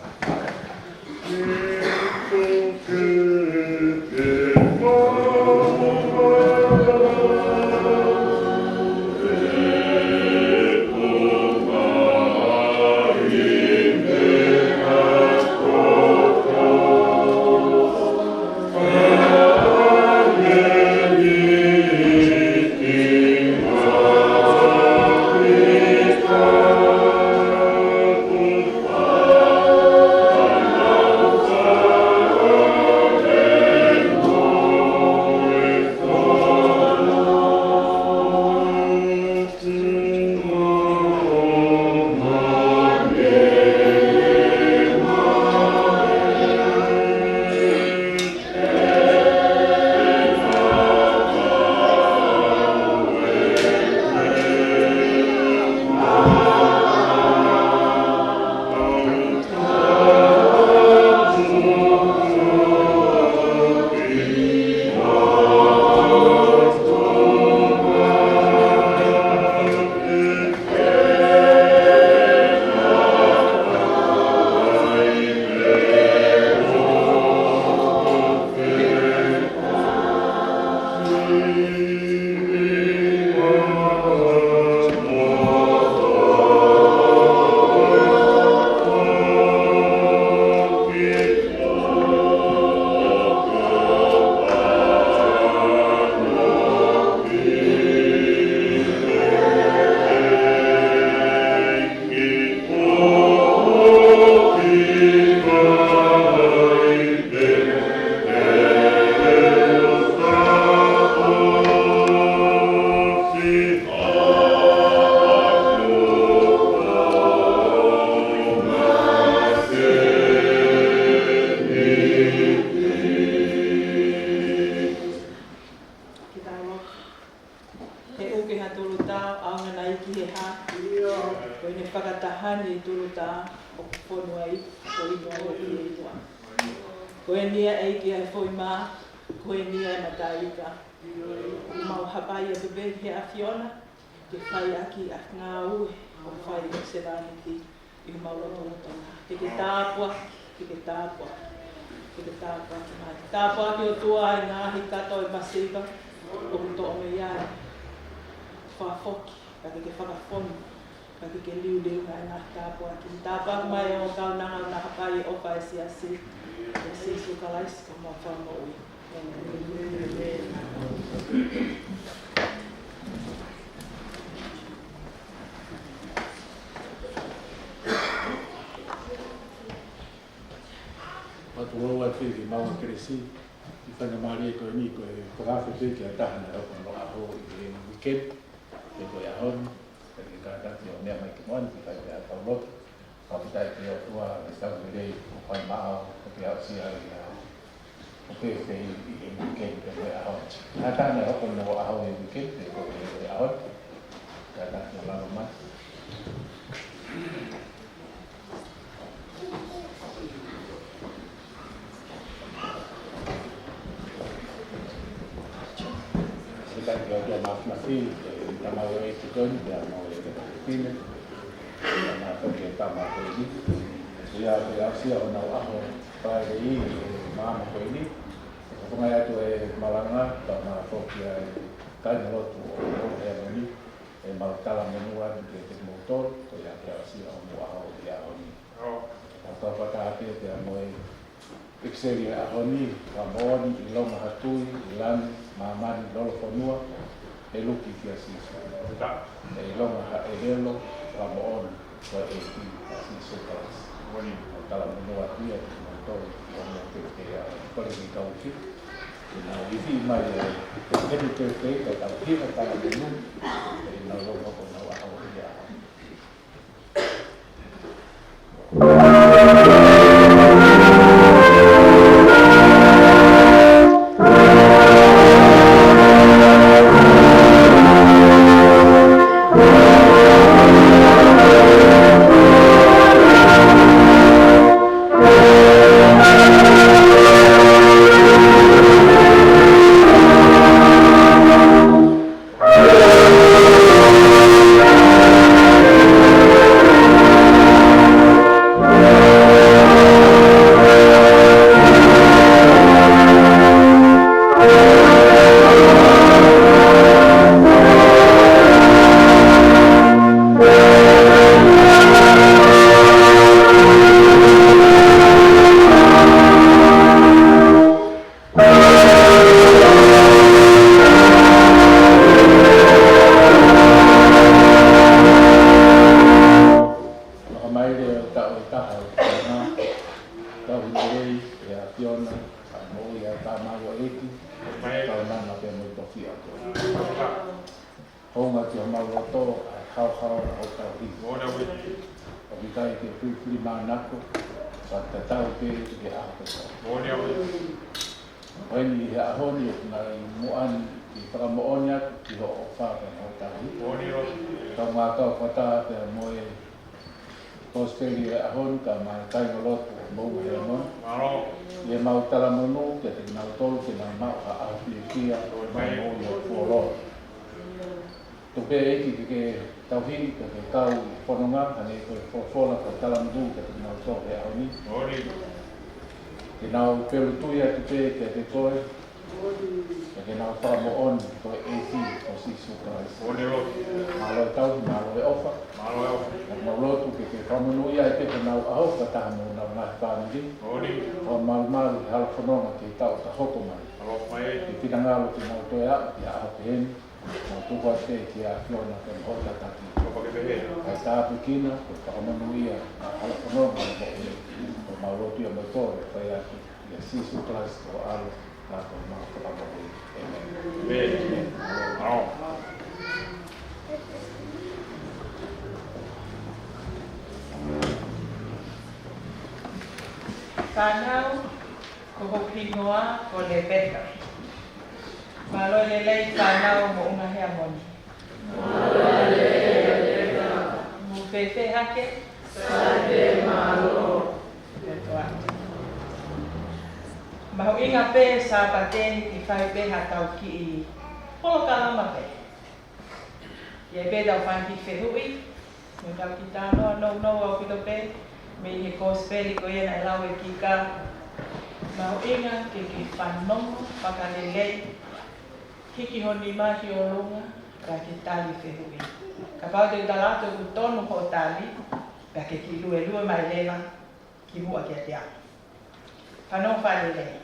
Ko eni ʻa e ʻEiki ʻa e foʻi mā, ko eni ʻa e mataʻi ika. ʻOku mau hapai atu pē ki he ʻAfiona, ke fai ʻaki ʻa e ngāue ʻoku fai ʻe he sevāniti ʻi homau lotolotonga. Ke ke tāpuaki, ke ke tāpuaki, ke ke tāpuaki mai. Tāpuaki ʻOtua ʻa e ngaahi kato ʻo e masiva ʻoku toʻo mei ai. Fakafoki, ka ke ke fakafonu, ka ke ke liuliu mai ʻa e ngaahi tāpuaki. Tāpuaki mai ʻa e kaunanga ʻoku nau hapai ʻo fai e siasi. ʻIa Sīsū Kalaisi ko homau Fakamoʻui. Mātuʻa ʻofa atu ki he maama kelesi, ʻi he faingamālie ko eni ko e fakaafe pē ki ha taha naʻe hoko hono ʻaho ʻi he weekend, pe ko e ʻaho ni, pea ke kātaki ʻo meʻa mai ki muʻa ni, ke fai pē ʻetau lotu. Fakafetaʻi ki he ʻOtua, ʻi he tau lelei ʻoku fai maʻau, ʻoku ke aʻusia ai ʻa e ʻoku ke fai ʻi he weekend pe ko e ʻaho ni. Ha taha naʻe hoko hono ʻaho ʻi he weekend pe ko e ʻaho ni, kātaki ʻo lava mai. Fakafetaʻi ki he ʻOtua Māfimafi, ʻi he tamaioʻeiki ko eni, pea mo e fefine, pea mo e tama ko eni. ʻIo, pea aʻusia honau ʻaho, Friday ʻi he maama ko eni. ʻOku ou fakaʻamu atu e malanga, pea mo e foki ʻa e kāingalotu ʻo e moʻui he ʻaho ni, ʻemau talamonū atu kiate kimoutolu, ko ia ke aʻusia homou ʻaho ʻi he ʻaho ni. ʻOku ou fakataha pē pea mo e ʻEkeseli ʻo e ʻaho ni, fakamoʻoni, ʻilonga ha tui ʻi langi, māmani, lolofonua, ʻe luki kia Sīsū. ʻE ʻilonga ha ʻelelo, fakamoʻoni, ko e ʻEiki ko Sīsū Kalaisi. Moʻoni. ʻOku ou talamonū atu ia kiate kimoutolu ʻi hoʻomou pepeʻa, kole ke tau ki. Ke nau ifi mai e, e happy birthday, ka tau hina talamonū, ʻenau lolofonua ʻaho ʻi he ʻaho ni. Aloha mai leva ʻo taʻu ʻe taha ʻo e tama, tauhi lelei ʻe he ʻAfiona ʻa e moʻui ʻa e tamaioʻeiki, kaunanga pea mo e tofiʻa ko eni. Hounga ki homau loto ʻa e haohaoa ʻo e tauhi. ʻOku ʻikai ke filifilimānako, ka tatau pē ki he ʻaho kotoa. Ko eni ʻi he ʻaho ni ʻoku nau ʻi muʻa ni ke fakamoʻoni atu ki hoʻo ʻofa pea mo hoʻo tauhi. Kaungā kau fakataha pea mo e Kosipeli ʻo e ʻaho ni kae ʻumaʻā e kāingalotu ʻo Moʻunga Heamoni. ʻI heʻemau talamonū kiate kinautolu ke nau maʻu ha ʻaho fiefia ʻi he moʻui ʻo e fuoloa. Tuku pē ʻEiki ke ke tauhi, ke ke kau ʻi he fononga, hangē ko e folofola ʻoku talamonū kiate kinautolu he ʻaho ni. Ke nau feʻunga tui atu pē kiate koe, pea ke nau fakamoʻoni ko e ʻEiki ko Sīsū Kalaisi. Mālō e tauhi, mālō e ʻofa. Pea ʻoku mau lotu ke ke fakamonūʻia ai pē honau ʻaho fakataha mo honau ngaahi fāmili. ʻO malumalu he hala fononga ki he taʻu ka hoko mai. Ke finangalo ke nau toe aʻu ki he ʻaho pehē ni. Mau tuku atu ki he ʻAfiona ke mo hoʻo tataki. Kae tāpuekina, ke fakamonūʻia ʻa e hala fononga mo e, ʻoku mau lotu ia mo e tō, ʻo fai atu ʻia Sīsū Kalaisi ko ho ʻAlo, ka ko homau Fakamoʻui. ʻĒmeni. Fānau, ko hoku hingoa ko Lepeka. Mālō e lelei fānau Moʻunga Heamoni. Mou fēfē hake? Sai pē, mālō. Lotu atu. Mahuʻinga pē Sāpate ni ke fai pē haʻatau kiʻi polokalama pē. ʻI ai pē ʻetau fanga kiʻi fehuʻi, mo ʻetau kiʻi talanoa nounou ʻaupito pē, mei he kosipeli ko ia naʻe lau ʻe Kika. Mahuʻinga ke ke fanongo fakalelei, hiki ho nima ki ʻolunga, pea ke tali fehuʻi. Kapau te u tala atu ʻoku tonu hoʻo tali, pea ke kiʻi luelue mai leva kimuʻa kiate au. Fanongo fakalelei.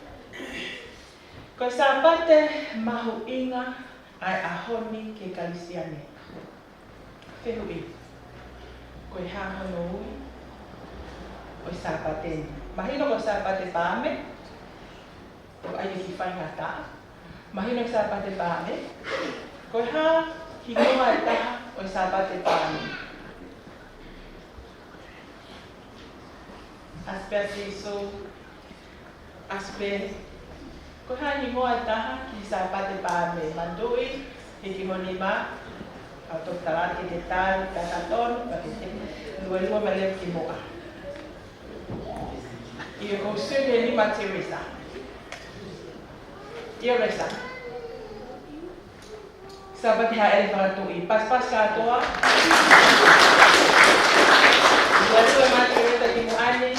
Ko e Sāpate mahuʻinga ʻa e ʻaho ni ki he Kalisitiane. Fehuʻi. Ko e hā hono ui ʻo e Sāpate ni? Mahino ko e Sāpate Paame, ʻoku ʻi ai e kiʻi faingataʻa. Mahino Sāpate Paame. Ko e hā hingoa ʻe taha ʻo e Sāpate Paame? ʻAsi pē ʻa Sīsū. ʻAsi pē. Ko e hā hingoa ʻe taha ki he Sāpate Paame? Manatuʻi, hiki ho nima, ʻa e toki tala atu ke ke tali, ka ʻoku tonu, ka ke luelue mai leva kimuʻa. ʻIo, ko e sio ki he nima, Teresa. ʻIo, Resa. Sāpate Hāʻele Fakatuʻi. Pasipasi kātoa. Luelue mai Teresa kimuʻa ni.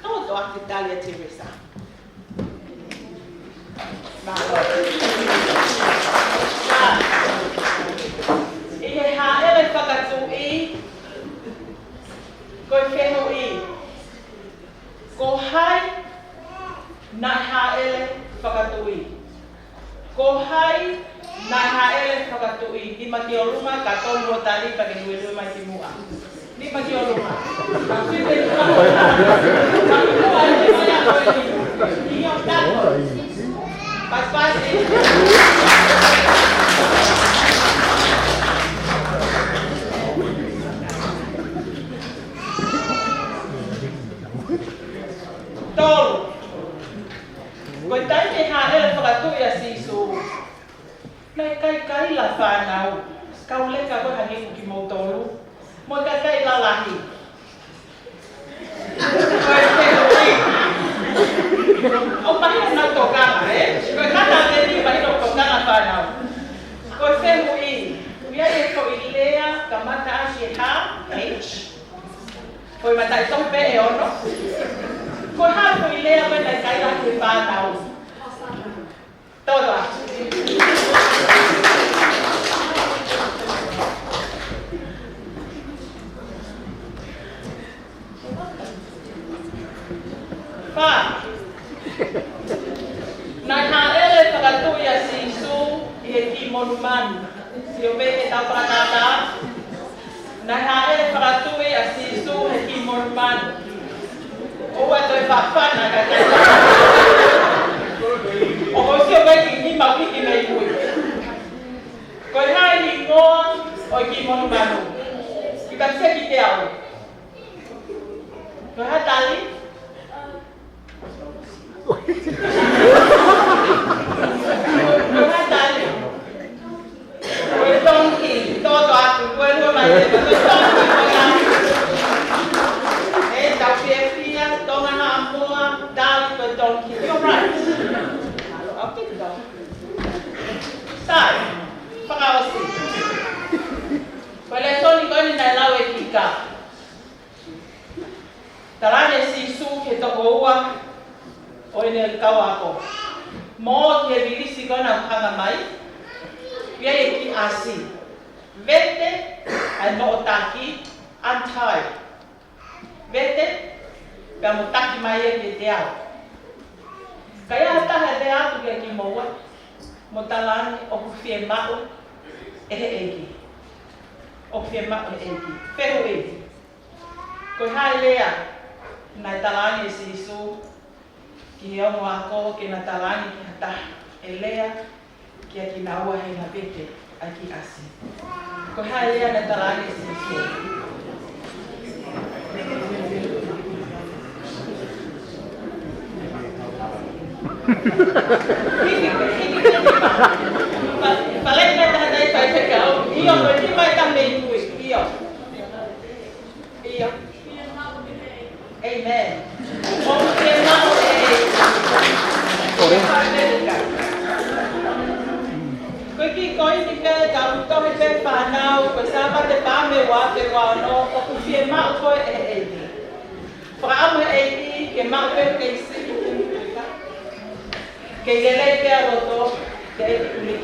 Tau toʻa ke tali ʻa Teresa. Mālō. ʻI he Hāʻele Fakatuʻi, ko e fehuʻi, ko hai naʻe hāʻele fakatuʻi? Ko hai naʻe hāʻele fakatuʻi? Nima ki ʻolunga, ka tonu hoʻo tali pea ke luelue mai kimuʻa. Nima ki ʻolunga. Pasipasi. Tolu. Ko e taimi naʻe hāʻele fakatuʻi ʻa Sīsū, naʻe ʻikai kaila fānau. Kau leka ko ē hangē ko kimoutolu, mo e kakai lalahi. Ko e fehuʻi. ʻOku mahino ʻenau tokanga, ē? Ko e kata ʻe nima ʻi hono tokanga fānau. Ko e fehuʻi. ʻI ai e foʻi lea kamata ʻaki e H, H. Ko e mataʻitohi pē ʻe ono. Ko e hā e foʻi lea ko ē naʻe kaila ʻe he fānau? Toʻa. Fā. Naʻe hāʻele fakatuʻi ʻa Sīsū ʻi he kiʻi monumanu. Sio pē ki heʻetau fakatātā. Naʻe hāʻele fakatuʻi ʻa Sīsū he kiʻi monumanu. ʻOua toe fāfana ka ke. ʻOku ou sio pē ki he nima ʻoku hiki mei mui. Ko e hā e hingoa ʻo e kiʻi monumanu? Kiʻi pātese kiate au. Ko e hā e tali? Ko e hā e tali? Ko e tonki. Toto atu. Ko e lua mai e, ko e tonki. Ko e tonki. ʻE, tau fiefia, Tonga Haʻamoa, tali ko e tonki. You're right. I'll pick it up. Sai, fakaʻosi. Ko e lēsoni ko eni naʻe lau ʻe Kika. Talaange ʻe Sīsū ki he toko ua ʻo ʻene kau ako, mo ki he vilisi ko ena ʻoku hanga mai, ʻi ai e kiʻi ʻasi. Vete ʻa e noʻo taki, untie. Vete, pea mo taki mai ia kiate au. Ka ʻi ai ha taha ʻe lea atu kiate kimoua, mo talaange ʻoku fiemaʻu ʻe he ʻEiki. ʻOku fiemaʻu ʻe he ʻEiki. Fehuʻi. Ko e hā e lea naʻe talaange ʻe Sīsū ki he ongo ako ke na talaange ki ha taha ʻe lea kiate kinaua he na vete ʻa e kiʻi ʻasi? Ko e hā e lea naʻe talaange ʻe Sīsū? Hiki, hiki, hiki. Fa-, fale na ta ta fa te kau. ʻIo, ko e nima ʻe taha mei mui. ʻIo. ʻIo. Amen. ʻO Ko e Sāpate Paame ua afe ua ono, ʻoku fiemaʻu koe ʻe he ʻEiki. Fakaʻamu ʻe he ʻEiki ke maʻu pē kei siʻi, kei lelei pē ʻa loto, ke ʻEiki ʻuli.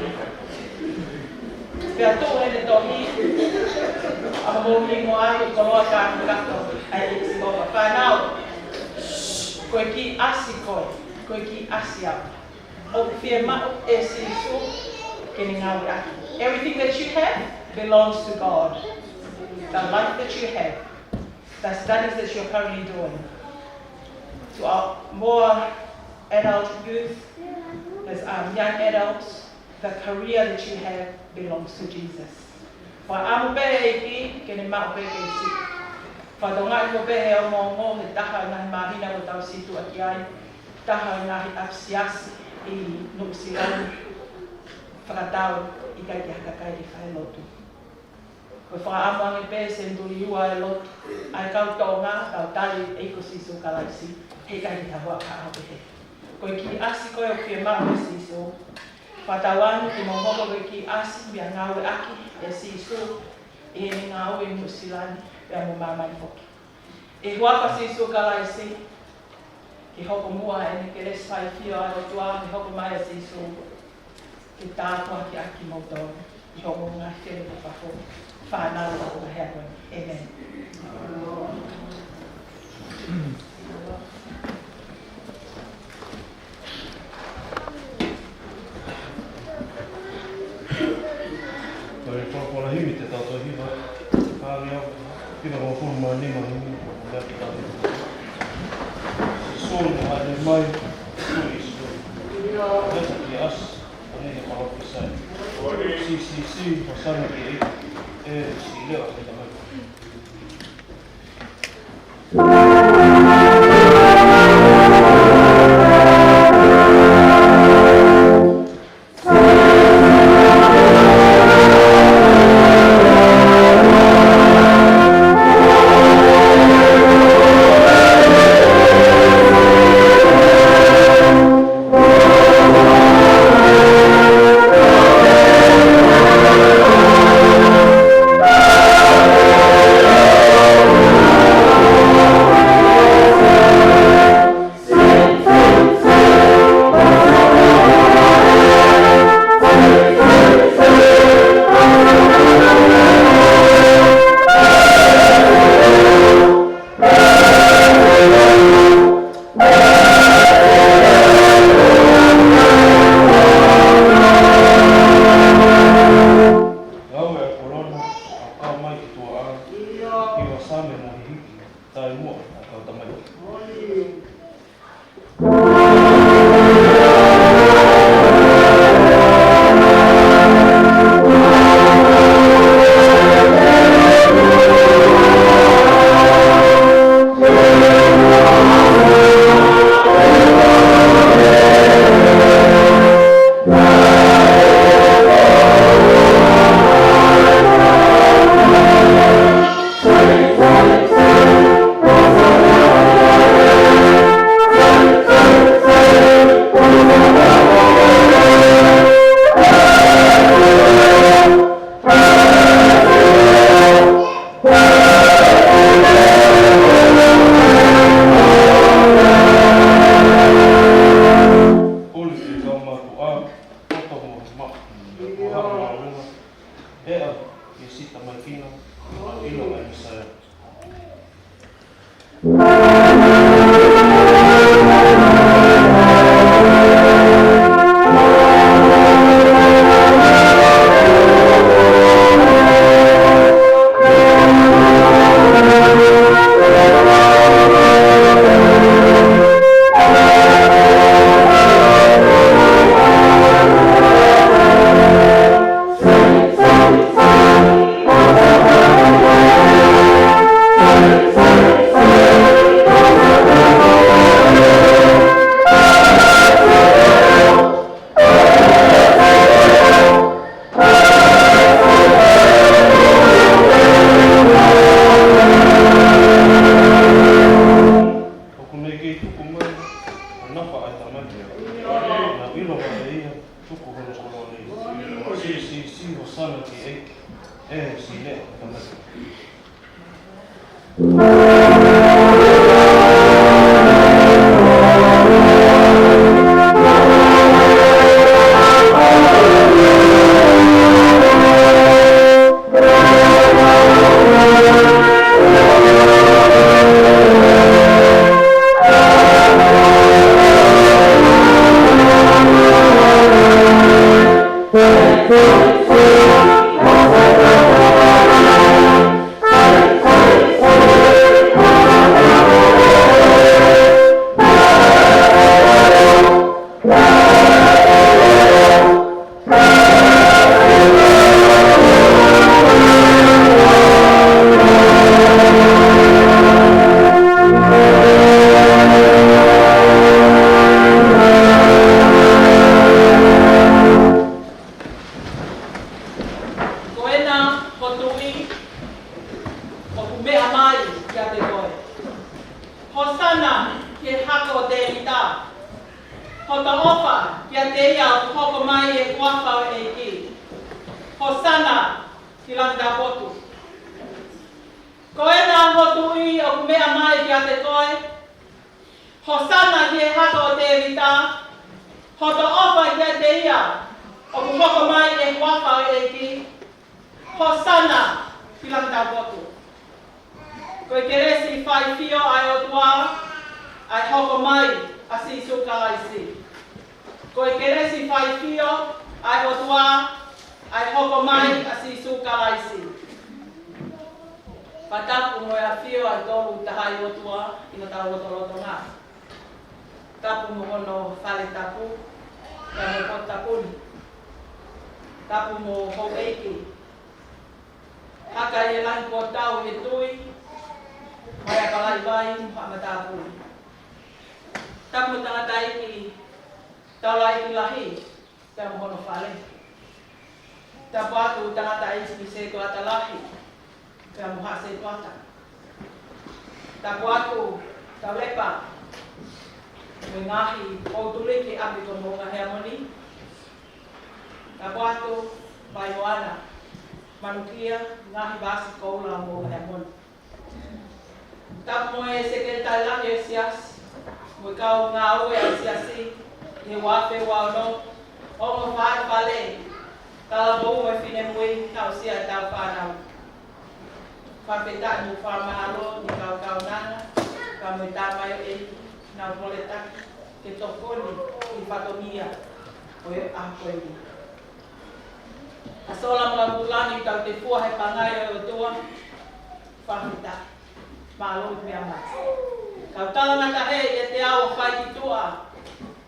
Pea tuʻu heʻene tohi, ʻa hoʻomou hingoa ʻi he koloa kākā ʻa e ʻEiki Sihova. Fānau, ko e kiʻi ʻasi koe, ko e kiʻi ʻasi au. ʻOku fiemaʻu ʻe Sīsū ke ne ngāueʻaki. Everything that you have belongs to God. The life that you have, the studies that you're currently doing, to our more adult youth, there's, um, young adults, the career that you have belongs to Jesus. Fakaʻamu pē ʻEiki ke ne maʻu pē kei siʻi. Fakatokangaʻi koe pē he ongoongo he taha ʻo e ngaahi māhina kuo tau situʻa ki ai, taha ʻo e ngaahi ʻapisiasi ʻi Nuʻusila ni, fakatau ʻikai ke ha kakai ke fai lotu. Ko e fakaʻamu ange pē senituli ua e lotu ʻa e kau Tonga, tau tali ʻEiki ko Sīsū Kalaisi, heʻikai ke tau ʻapaʻapa pehē. Ko e kiʻi ʻasi koe ʻoku fiemaʻu ʻe Sīsū. Fakatauange ke mou hoko ko e kiʻi ʻasi meʻa ngāueʻaki ʻe Sīsū ʻi heʻene ngāue ʻi Nuʻusila ni pea mo māmani foki. ʻI he huafa ʻo Sīsū Kalaisi, ke hoko muʻa ʻene kelesi faifio ʻa e ʻOtua, ke hoko mai ʻa Sīsū ke tāpuakiʻaki kimoutolu ʻi hoʻomou ngaahi fefine fafo, fānau ʻo e ʻaho ko eni. ʻĒmeni. Ko e folofola himi te tau toe hiva. Kāinga, hiva hongofulu mā nima himi, ko e meʻa ke tau hiva. Sīsū naʻe haʻele mai, Sīsū, Sīsū. Leta ki ʻasi, ʻo ne he palōfisai. Sī, sī, sī, hōsana ki he ʻEiki. ʻE, sī, lea ʻo e Tamai. Ngāue ʻa e koloa, ʻa e kau mai ki tuʻa, ʻa e hiva same mo e hiki, taimi muʻa ʻa e kau tamaiki. Kole ke kau mātuʻa, poto mo e maʻu, mo e haʻu māʻolunga, ʻea, ʻi he siʻi tamaikina, ʻilo ʻa e Mīsaia. ʻOku ne kei tuku mai ʻa e nafa ʻa e Tamai. Naʻa ʻiloa ʻe ia, tuku hono koloa nei. Sī, sī, sī, hōsana ki he ʻEiki. Eh, sine, tamai. Ko ena, ho Tuʻi, ʻoku meʻa mai kiate koe. Hosana ki he Hako ʻo Tēvita. Hoto ʻofa kiate ia ʻoku hoko mai ʻi he huafa ʻo e ʻEiki. Hosana ki langi taupotu. Ko ena, ho Tuʻi, ʻoku meʻa mai kiate koe. Hosana ki he Hako ʻo Tēvita. Hoto ʻofa kiate ia ʻoku hoko mai ʻi he huafa ʻo e ʻEiki. Hosana ki langi taupotu. Ko e kelesi faifio ʻa e ʻOtua, ʻa e hoko mai ʻa Sīsū Kalaisi. Ko e kelesi faifio ʻa e ʻOtua, ʻa e hoko mai ʻa Sīsū Kalaisi. Fakatapu mo e ʻafio ʻa e Tolu Tahaʻi ʻOtua ʻi hotau lotolotonga. Tapu mo hono fale tapu, pea mo e potu tapu ni. Tapu mo houʻeiki. Haka ʻi he langi kuo tau he tui, mai ʻa Kalaivai mo Haʻa Matāpule. Tapu mo Tangataʻeiki Taulaʻeiki Lahi, pea mo hono fale. Tapu atu Tangataʻeiki Sētuata Lahi, pea mo Haʻa Sētuata. Tapu atu Taulepa, mo e ngaahi kau tuliki ʻapi ko Moʻunga Heamoni. Tapu atu Vaimoana, Manukia, ngaahi vasi koula Moʻunga Heamoni. Tapu mo e Sekelitali Lahi ʻo e Siasi, mo e kau ngāue ʻa e Siasi, ʻi he ua afe ua ono, ongo fānau fale, talavou mo e finemui, tausia ʻetau fānau. Fakafetaʻi mo fakamālō ʻi he kau kaunanga, pea mo e tamaioʻeiki, naʻa nau moletaki, ke tokoni, ʻi he fatongia, ʻo e ʻaho ko eni. ʻA Sola mo Lamutulani, tau te fua he pangai ʻo e ʻOtua, fakafetaʻi. Mālō e meʻa mai. Kau talangataʻa ʻiate au ʻo fai ki tuʻa.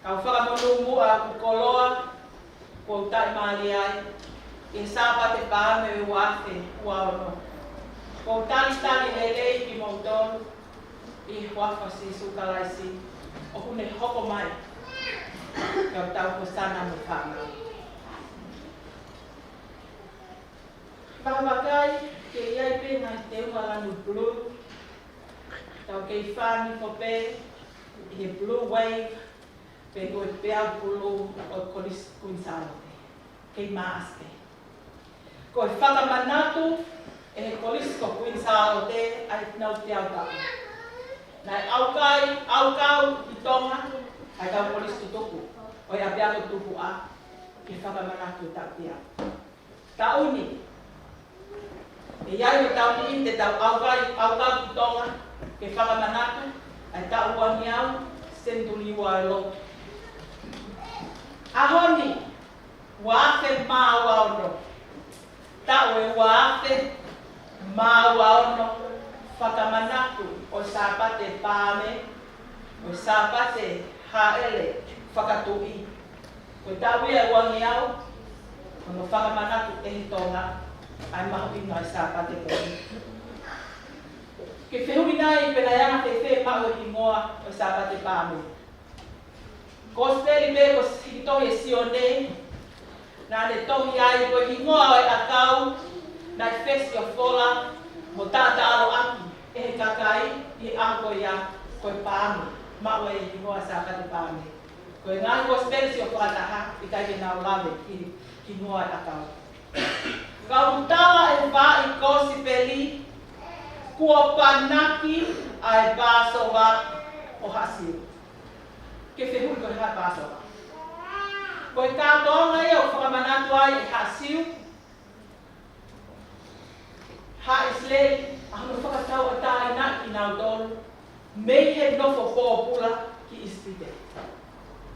Kau fakamonū muʻa ʻoku koloa, kuo u taʻimālie ai. ʻI he Sāpate Paame ʻo e ua afe ua ono. Kuo u talitali lelei kimoutolu. ʻI he huafa ʻo Sīsū Kalaisi. ʻOku ne hoko mai. Kau tau hosana mo fānau. Fakavakai, ke ʻi ai pē ngaahi teunga lanu pulū. Tau kei fānifo pē ʻi he blue wave, pe ko e peau pulū ʻo e Kolisi Kuini Sālote. Kei māʻasi pē. Ko e fakamanatu ʻe he Kolisi ko Kuini Sālote ʻa ʻenau teau taʻu. Naʻe ʻaukai, ʻaukau ʻi Tonga, ʻa e kau kolisi tutuku, ʻo e ʻapiako tupuʻa, ke fakamanatu e taʻu teau. Taʻu ni, ʻe ʻi ai mo e taʻu ni te tau ʻaukai, ʻaukau ki Tonga, ke fakamanatu ʻa e taʻu ua ngeau, senituli ua ʻo e lotu. ʻAho ni, ua afe mā ua ono. Taʻu ʻe ua afe mā ua ono, fakamanatu ʻo e Sāpate Paame, ʻo e Sāpate Hāʻele Fakatuʻi. Ko e taʻu ia ʻe ua ngeau, ko hono fakamanatu ʻe he Tonga ʻa e mahuʻinga ʻo e Sāpate ko eni. Ke fehuʻi nai pe naʻe anga fēfē maʻu e hingoa ʻo e Sāpate Paame. Kosipeli pē ko e siʻi tohi ʻe Sione, naʻa ne tohi ai ko e hingoa ʻo e ʻakau, naʻe fesiofala, mo taʻataʻalo ʻaki ʻe he kakai ʻi he ʻaho ko ia, ko e paame, maʻu ai e hingoa Sāpate Paame. Ko e ngaahi kosipeli siʻi ʻo fakataha, ʻikai ke nau lave ki he hingoa ʻo e ʻakau. Ka ʻoku tala ʻe he vaʻa kosipeli, kuo panaki ʻa e Pāsova ʻo haʻa Siu. Ke fehuʻi ko e hā e Pāsova? Ko e kātoanga ia ʻoku fakamanatu ai ʻe haʻa Siu, haʻa ʻIsileli, ʻa hono fakatauʻatāina kinautolu mei he nofo pōpula ki ʻIsipite.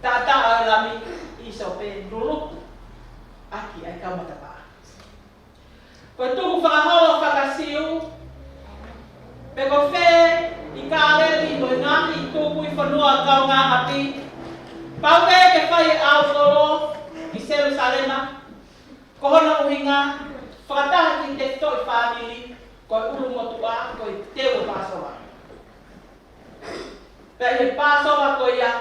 Taʻataʻa ʻo e lami, ʻīsope, luluku ʻaki ʻa e kau matapā. Ko e tukufakaholo faka-Siu, pe ko fē ʻi Kāleli mo e ngaahi tupuʻi fonua kaungāʻapi, pau pē ke fai e ʻaulolo ʻi Selusalema, ko hono ʻuhinga, fakataha ki he tefitoʻi fāmili, ko e ʻulumotuʻa, ko e teu ʻo e Pāsova. Pea ʻi he Pāsova ko ia,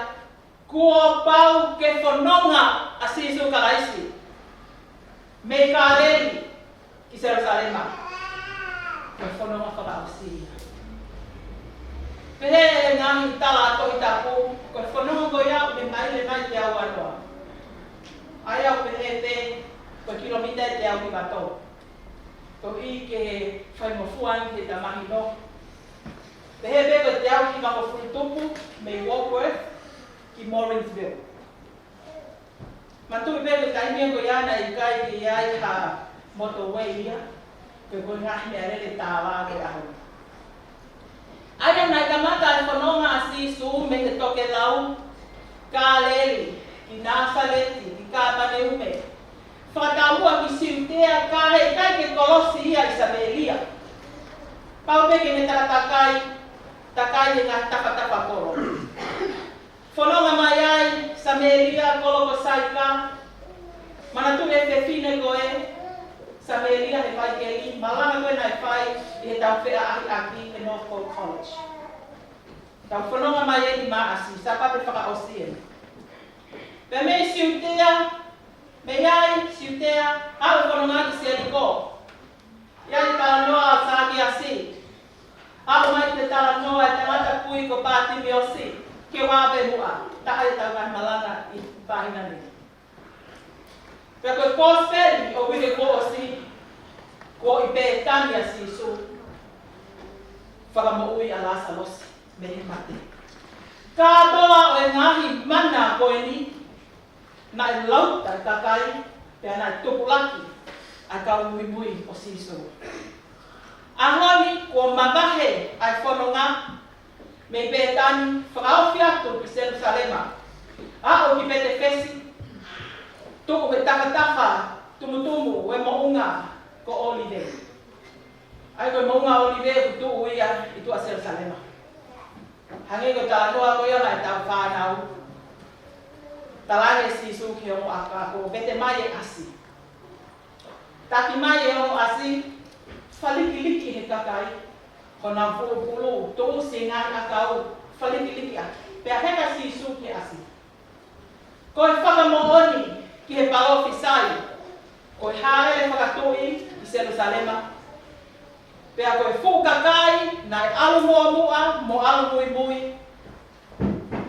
kuo pau ke fononga ʻa Sīsū Kalaisi mei Kāleli ki Selusalema. Ko e fononga fakaʻosi ia. Pehē ʻe he ngaahi tala Tohi Tapu, ko e fononga ko ia ʻoku ne maile mai teau uanoa. ʻA ia ʻoku pehē pē ko e kilomita ʻe teau hiva tolu. Ko e ʻi he faingofua ki he tamahino. Pehē pē ko e teau hivangofulu tupu mei Warkworth ki Morrinsville. Manatuʻi pē ko e taimi ko ia naʻe ʻikai ke ʻi ai ha motorway ia, pe ko e ngaahi meʻalele tālā ko e ʻaho ni. ʻA ia naʻe kamata e fononga ʻa Sīsū mei he tokelau, Kāleli, ki Nāsaleti, ki Kāpaneume. Fakataumuʻa ki Siutea, ka heʻikai ke kolosi ia ʻi Samēlia. Pau pē ke ne takatakai, takai e ngaahi tafatafa kolo. Fononga mai ai, Samēlia, kolo ko Saika. Manatuʻi e fefine ko ē, Samēlia he Vaikeli, malanga ko ē naʻe fai ʻi he taufeʻaʻahiʻaki he Northcote College. Tau fononga mai eni maʻasi, Sāpate fakaʻosi eni. Pea mei Siutea, mei ai, Siutea, aʻu fononga ki Seliko. ʻI ai e talanoa ʻo Sakiasi. Aʻu mai ki he talanoa e tangata kui ko Pātimiosi, ke ua pē muʻa, taha e tau ngaahi malanga ʻi he pāhina ni. Pea ko e kosipeli ʻo e uike kuo ʻosi, kuo ʻi Pētani ʻa Sīsū, fakamoʻui ʻa Lāsalosi mei he mate. Kātoa ʻo e ngaahi mana ko eni, naʻe lauta e kakai, pea naʻe tupulaki ʻa e kau muimui ʻo Sīsū. ʻAho ni kuo mavahe ʻa e fononga mei Pētani fakaofi atu ki Selusalema. Aʻu ki Petefesi, tuʻu he tafatafa tumutumu ʻo e moʻunga ko ʻŌlive. ʻA ia ko e moʻunga ʻŌlive ʻoku tuʻu ia ʻi tuʻa Selusalema. Hangē ko e talanoa ko ia ʻa e tau fānau. Talaange ʻe Sīsū ki he ongo ʻakau, vete mai e ʻasi. Taki mai e ongo ʻasi, falikiliki he kakai, ko honau pulupulu, tuʻusi e ngaahi ʻakau, falikiliki ʻaki. Pea heka ʻa Sīsū ki he ʻasi. Ko e fakamoʻoni ki he palōfisai, ko e hāʻele fakatuʻi ʻi Selusalema. Pea ko e fuʻu kakai, naʻe ʻalu muʻomuʻa, mo ʻalu muimui.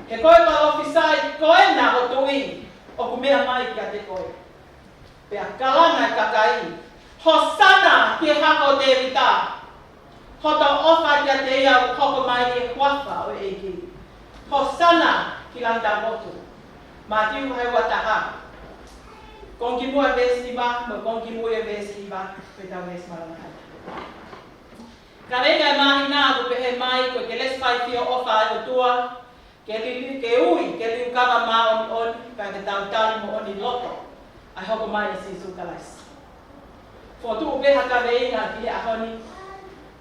He ko e palōfisai, ko ena ʻo tuʻi, ʻoku meʻa mai kiate koe. Pea kalanga e kakai, Hosana ki he Hako ʻo Tēvita. Hoto ʻofa kiate ia ʻoku hoko mai ʻi he huafa ʻo e ʻEiki. Hosana ki langi taupotu. Mātiu vahe ua taha. Konga kimuʻa e veesi nima, mo e konga kimui e veesi hiva, ko e tau veesi malanga. Kaveinga e māhina ʻoku pehē mai, ko e kelesi faifio ʻofa ʻa e ʻOtua, ke lili, ke ui, ke liukava māʻoniʻoni, pea ke tau tali moʻoni loto, ʻa e hoko mai ʻa Sīsū Kalaisi. Fokotuʻu pē ha kaveinga ki he ʻaho ni,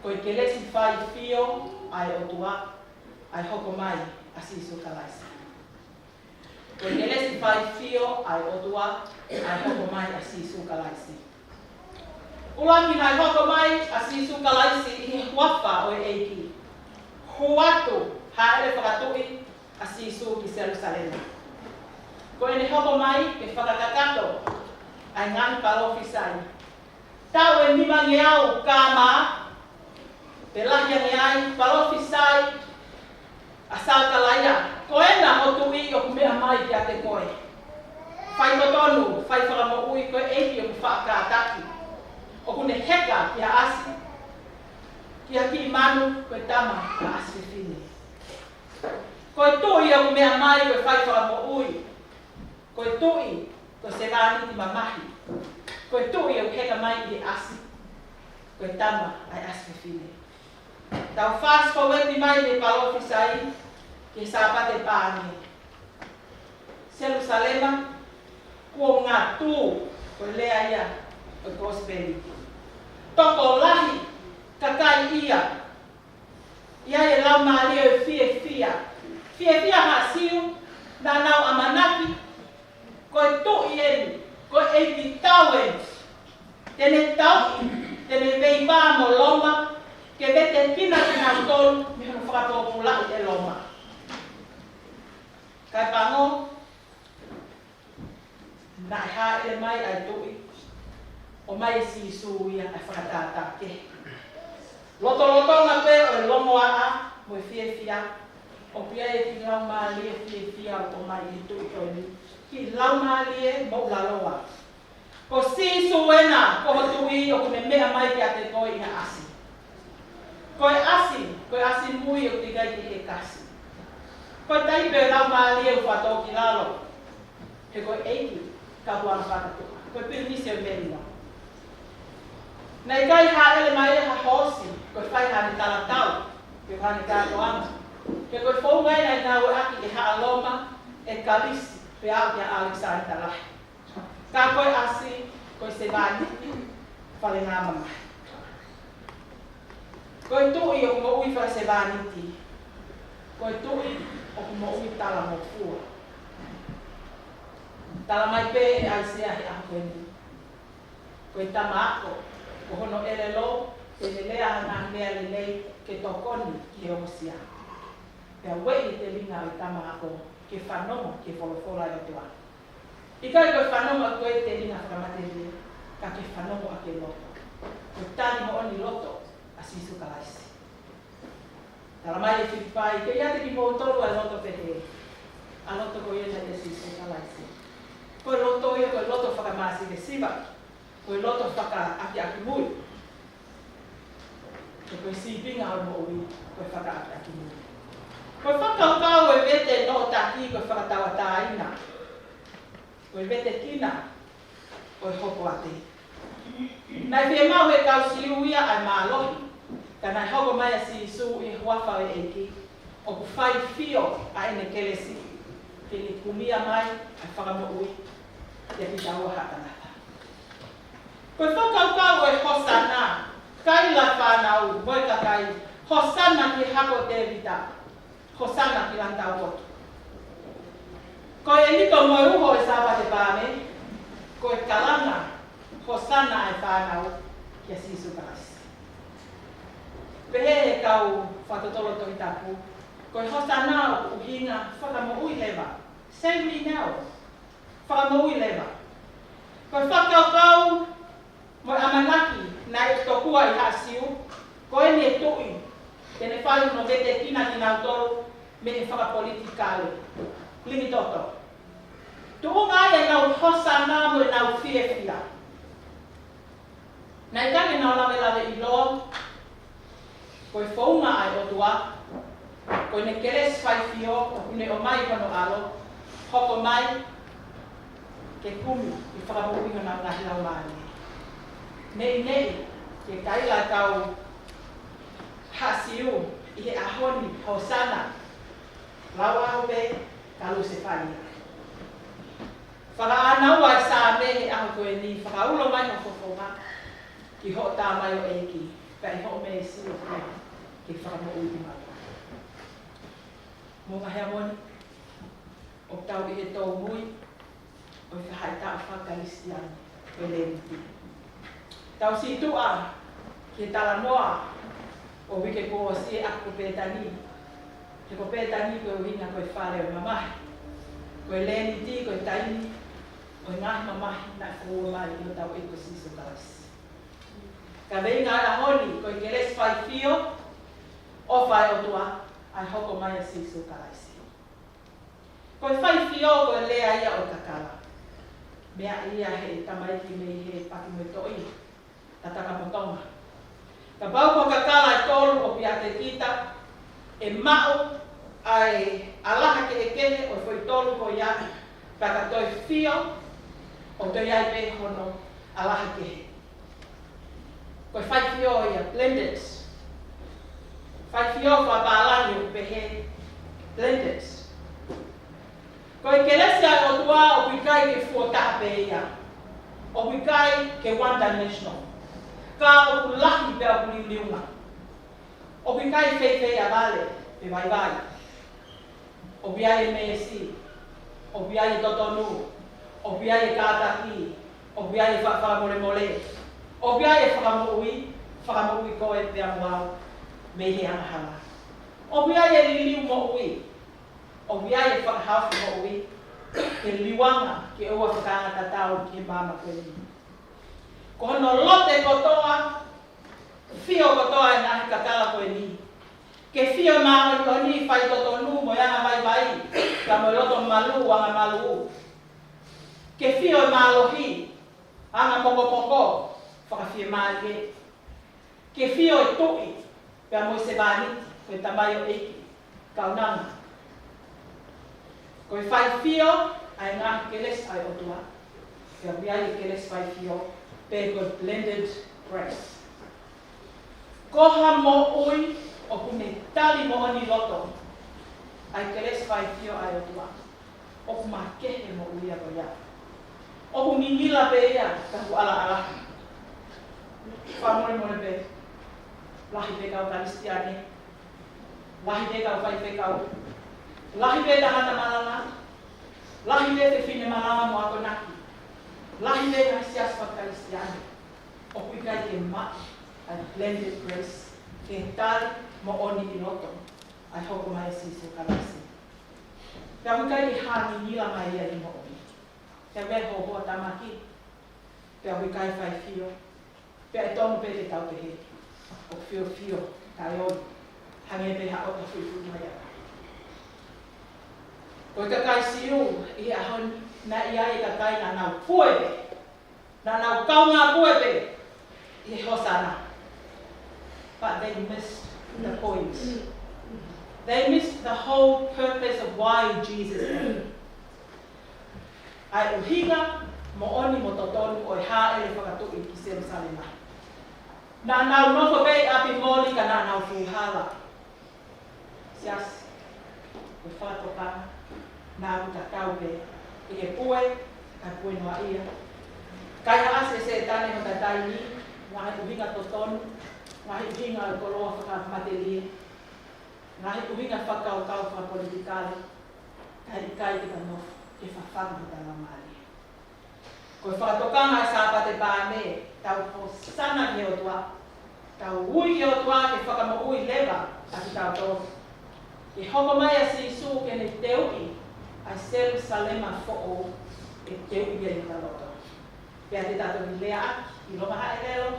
ko e kelesi faifio ʻa e ʻOtua, ʻa e hoko mai ʻa Sīsū Kalaisi. Ko e kelesi faifio ʻa e ʻOtua, ʻa e hoko mai ʻa Sīsū Kalaisi. ʻUluaki naʻe hoko mai ʻa Sīsū Kalaisi ʻi he huafa ʻo e ʻEiki. Hū atu, hāʻele fakatuʻi ʻa Sīsū ki Selusalema. Ko ʻene hoko mai ke fakakakato ʻa e ngaahi palōfisai. Taʻu ʻe nimangeau K.M., pea lahi ange ai, palōfisai ʻa Sakalaia, ko ena ʻo tuʻi ʻoku meʻa mai kiate koe. Fai totonu, fai fakamoʻui, ko e ʻEiki ʻoku faʻa kātaki. ʻoku ne heka ki ha ʻasi, ki ha kiʻi manu, ko e tama ʻa e ʻasi fefine. Ko e tuʻi ʻoku meʻa mai ko e fai fakamoʻui. Ko e tuʻi ko e sevāniti mamahi. Ko e tuʻi ʻoku heka mai ʻi he ʻasi, ko e tama ʻa e ʻasi fefine. Tau fast forward mai mei he palōfisai ki he Sāpate Paame. Selusalema, kuo ngatū, ko e lea ia ʻo e Kosipeli. Tokolahi kakai ia, ʻi ai e laumālie ʻo e fiefia. Fiefia ha Siu, naʻa nau ʻamanaki, ko e tuʻi eni, ko e ʻeikitau eni. Te ne tauʻi, te ne veivā mo Loma, ke vetekina kinautolu mei hono fakapōpulaʻi ʻe Loma. Kae pango, naʻe hāʻele mai ʻa e tuʻi, ʻomai ʻe Sīsū ia ʻa e fakatātā kehe. Lotolotonga pē ʻo e longoaʻa mo e fiefia, ʻoku ʻi ai e kiʻi laumālie fiefia ʻoku ʻomai ʻe he tuʻi ko eni, kiʻi laumālie moʻulaloa. Ko Sīsū ena, ko ho tuʻi, ʻoku ne meʻa mai kiate koe ʻi ha ʻasi. Ko e ʻasi, ko e ʻasi mui ʻoku ʻikai ke ʻi ai e kasi. Ko e taipe ʻo e laumālie ʻoku fakatōkilalo, he ko e ʻeiki, ka kuo anga fakatuʻa. Ko e pilinisi ʻo e melino. Naʻe ʻikai hāʻele mai ha hoosi, ko e fai haʻane talatau, pe ko haʻane kātoanga. He ko e founga ia naʻe ngāueʻaki ʻe Haʻa Loma, ʻe Kalisi, pea aʻu kia ʻAlekisānita Lahi. Ka ko e ʻasi, ko e sevāniti, fale ngāue mamahi. Ko e tuʻi ʻoku moʻui fale sevāniti. Ko e tuʻi ʻoku moʻui talangofua. Tala mai pē ʻe ʻAisea he ʻaho ko eni. Ko e tama ako, ko hono ʻelelo, te ne lea ha ngaahi lea lelei ke tokoni ki he ongosia. Pea ueʻi e telinga ʻo e tama ako, ke fanongo ki he folofola ʻa e ʻOtua. ʻIkai ko e fanongo ʻaki ko e telinga fakamatelie, ka ke fanongo ʻaki e loto. Ko e tali moʻoni loto ʻa Sīsū Kalaisi. Tala mai ʻe Filipai, ke ʻiate kimoutolu ʻa e loto pehē, ʻa e loto ko ia naʻe ʻia Sīsū Kalaisi. Ko e loto ia, ko e loto fakamāsivesiva, ko e loto fakaʻakiʻakimui. He ko e sīpinga ʻo e moʻui, ko e fakaʻakiʻakimui. Ko e fakakaukau ʻo e vete noʻotaki, ko e fakatauʻatāina. Ko e vetekina ʻo e hopoate. Naʻe fiemaʻu ʻe he kau Siu ia ʻa e mālohi, ka naʻe hoko mai ʻa Sīsū ʻi he huafa ʻo e ʻEiki, ʻoku fai fio ʻa ʻene kelesi, ke ne kumia mai ʻa e fakamoʻui kiate kitaua haʻa tangata. Ko e fakakaukau ʻo e Hosana, kaila e fānau mo e kakai, Hosana ki he Hako ʻo Tēvita, Hosana ki langi taupotu. Ko e ʻelito mo e uho ʻo e Sāpate Paame, ko e kalanga Hosana ʻa e fānau kia Sīsū Kalaisi. Pehē ʻe he kau fakatotolo Tohi Tapu, ko e Hosana ʻoku ʻuhinga fakamoʻui leva, save me now, fakamoʻui leva. Ko e fakakaukau mo e ʻamanaki naʻe tokua ʻi Haʻa Siu, ko eni e tuʻi te ne fai hono vetekina kinautolu mei he fakapolitikale, lingi toto. Tuʻunga ai ʻenau Hosana mo ʻenau fiefia. Naʻe ʻikai ke nau lavelaveʻiloa ko e founga ʻa e ʻOtua, ko ʻene kelesi faifio ʻoku ne ʻomai hono ʻAlo, hoko mai ke kumi, ke fakamoʻui honau ngaahi laumālie. Neʻineʻi, ke kaila e kau Haʻa Siu ʻi he ʻaho ni, Hosana, lau ʻaho pē, kalusefai ia. Fakaʻānaua e Saame he ʻaho ko eni, fakaulo mai ho fofonga ki hoʻo tamaioʻeiki, pea ʻi hoʻo meesi ʻoku ke fakamoʻui ʻi maua. Moʻunga Heamoni, ʻoku tau ʻi he tōmui ʻo e faʻahitaʻu faka-Kalisitiane ʻo e Leniti. Tau situʻa ki he talanoa ʻo e uike kuo ʻosi ʻaki ko Pētani. He ko Pētani ko e ʻuhinga ko e fale ʻo e mamahi. Ko e Leniti ko e taimi ʻo e ngaahi mamahi naʻe fou mai ʻi hotau ʻEiki ko Sīsū Kalaisi. Kaveinga ʻo e ʻaho ni, ko e kelesi faifio, ʻofa ʻa e ʻOtua, ʻa e hoko mai ʻa Sīsū Kalaisi. Ko e faifio, ko e lea ia ʻo e kakala. Meʻa ia ʻe he tamaiki mei he Paki mo e Toʻi. Takapotonga. Kapau ko e kakala ʻe tolu ʻoku ʻiate kita, ʻe maʻu ʻa e ʻalaha kehekehe ʻo e foʻi tolu ko ia, ka ka toe fio, ʻoku toe ʻi ai pē hono ʻalaha kehe. Ko e faifio ia, blended. Faifio fakapālangi ʻoku pehē blended. Ko e kelesi ʻa e ʻOtua ʻoku ʻikai ke fuo taha pē ia. ʻOku ʻikai ke one dimensional. Ka ʻoku lahi pea ʻoku liuliunga. ʻOku ʻikai feifeiavale pe vaivai. ʻOku ʻi ai e meesi. ʻOku ʻi ai e totonu. ʻOku ʻi ai e kātaki. ʻOku ʻi ai e fa-, fakamolemole. ʻOku ʻi ai e fakamoʻui. Fakamoʻui koe pea mo au mei he angahala. ʻOku ʻi ai e liliu moʻui. ʻOku ʻi ai e fakahaofi moʻui, ke liuanga, ke ʻoua fakaangatatau ki he maama ko eni. Ko hono lote kotoa, fio kotoa e ngaahi kakala ko eni. Ke fio māʻoniʻoni, faitotonu mo e angavaivai, ka mo e loto malū, anga malū. Ke fio e mālohi, anga mokomoko, fakafiemālie. Ke fio e tuʻi, pea mo e sevāniti, ko e tamaioʻeiki, kaunanga. Ko e faifio ʻa e ngaahi kelesi ʻa e ʻOtua. Pea ʻoku ʻi ai e kelesi faifio, pe ko e blended grace. Ko ha moʻui ʻoku ne tali moʻoni loto ʻa e kelesi faifio ʻa e ʻOtua. ʻOku makehe moʻui ia ko ia. ʻOku ngingila pē ia ka ʻoku ʻalaʻala. Fakamolemole pē. Lahi pē kau Kalisitiane. Lahi pē kau faifekau. Lahi pē tangata malanga. Lahi pē fefine malanga mo akonaki. Lahi pē ngaahi siasi faka-Kalisitiane. ʻOku ʻikai ke maʻu ʻa e blended grace ke tali moʻoni ʻi loto ʻa e hoko mai ʻa Sīsū Kalaisi. Pea ʻoku ʻikai ke hā ngingila mai ia ʻi moʻoni. Pea ʻoku ʻi ai e hōhoa ʻa e tamaiki. Pea ʻoku ʻikai faifio. Pea ʻe tonu pē ke tau pehē, ʻoku fiofio, taʻeʻoua. Hangē pē ha ʻota fuifuimaʻa. Ko e kakai Siu, ʻi he ʻaho ni, naʻe ʻi ai e kakai naʻa nau pue pē. Naʻa nau kaungā pue pē ʻi he Hosana. But they missed the point. They missed the whole purpose of why Jesus came. ʻA e ʻuhinga moʻoni mo totonu ʻo e hāʻele fakatuʻi ki Selusalema. Naʻa nau nofo pē ʻi ʻapi moli ka naʻa nau fūhala. Siasi, ko e fakatokanga, naʻa ku tatau pē, ʻi he pue, ka pue noa ia. Kaihaʻasi ʻe Sētane hota taimi, ngaahi ʻuhinga totonu, ngaahi ʻuhinga ʻo e koloa fakamatelie, ngaahi ʻuhinga fakakaukau fakapolitikale, kae ʻikai ke ta nofo ke fafanga hota laumālie. Ko e fakatokanga ʻa e Sāpate Paame, tau hōsana ki he ʻOtua, tau ui ki he ʻOtua ke fakamoʻui leva ʻa kitautolu. Ke hoko mai ʻa Sīsū ke ne teuʻi ʻa e Selusalema foʻou, ʻe teuʻi ia ʻi hota loto. Pea te ta toki lea ʻaki, ʻilonga ha ʻelelo,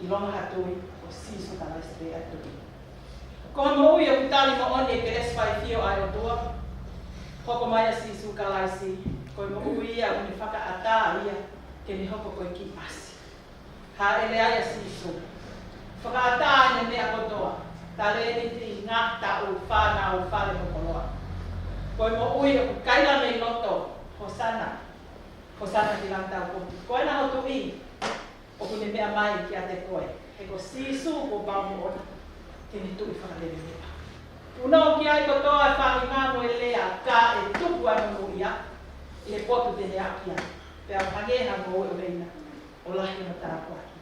ʻilonga ha tui, ko Sīsū Kalaisi pē ʻa e tui. Ko e moʻui ʻoku tali moʻoni e kelesi faifio ʻa e ʻOtua. Hoko mai ʻa Sīsū Kalaisi, ko e moʻui ia ʻoku ne fakaʻatā ia, ke ne hoko ko e kiʻi ʻasi. Hāʻele ai ʻa Sīsū. Fakaʻatā ʻene meʻa kotoa, talēniti, ngaahi taʻu, fānau, fale mo e koloa. Ko e moʻui ʻoku kaila mei loto, Hōsana. Hōsana ki langi taupotu. Ko ena ho tuʻi, ʻoku ne meʻa mai kiate koe. He ko Sīsū kuo pau moʻoni, ke ne tuʻi fakaleveleva. Punou ki ai kotoa e faʻahinga mo e lea, ka ʻe tuku ʻa e monūʻia, ʻi he potu te ne aʻu ki ai. Pea hangē ha ngoue ʻo Heina, ʻo lahi hono tāpuaki.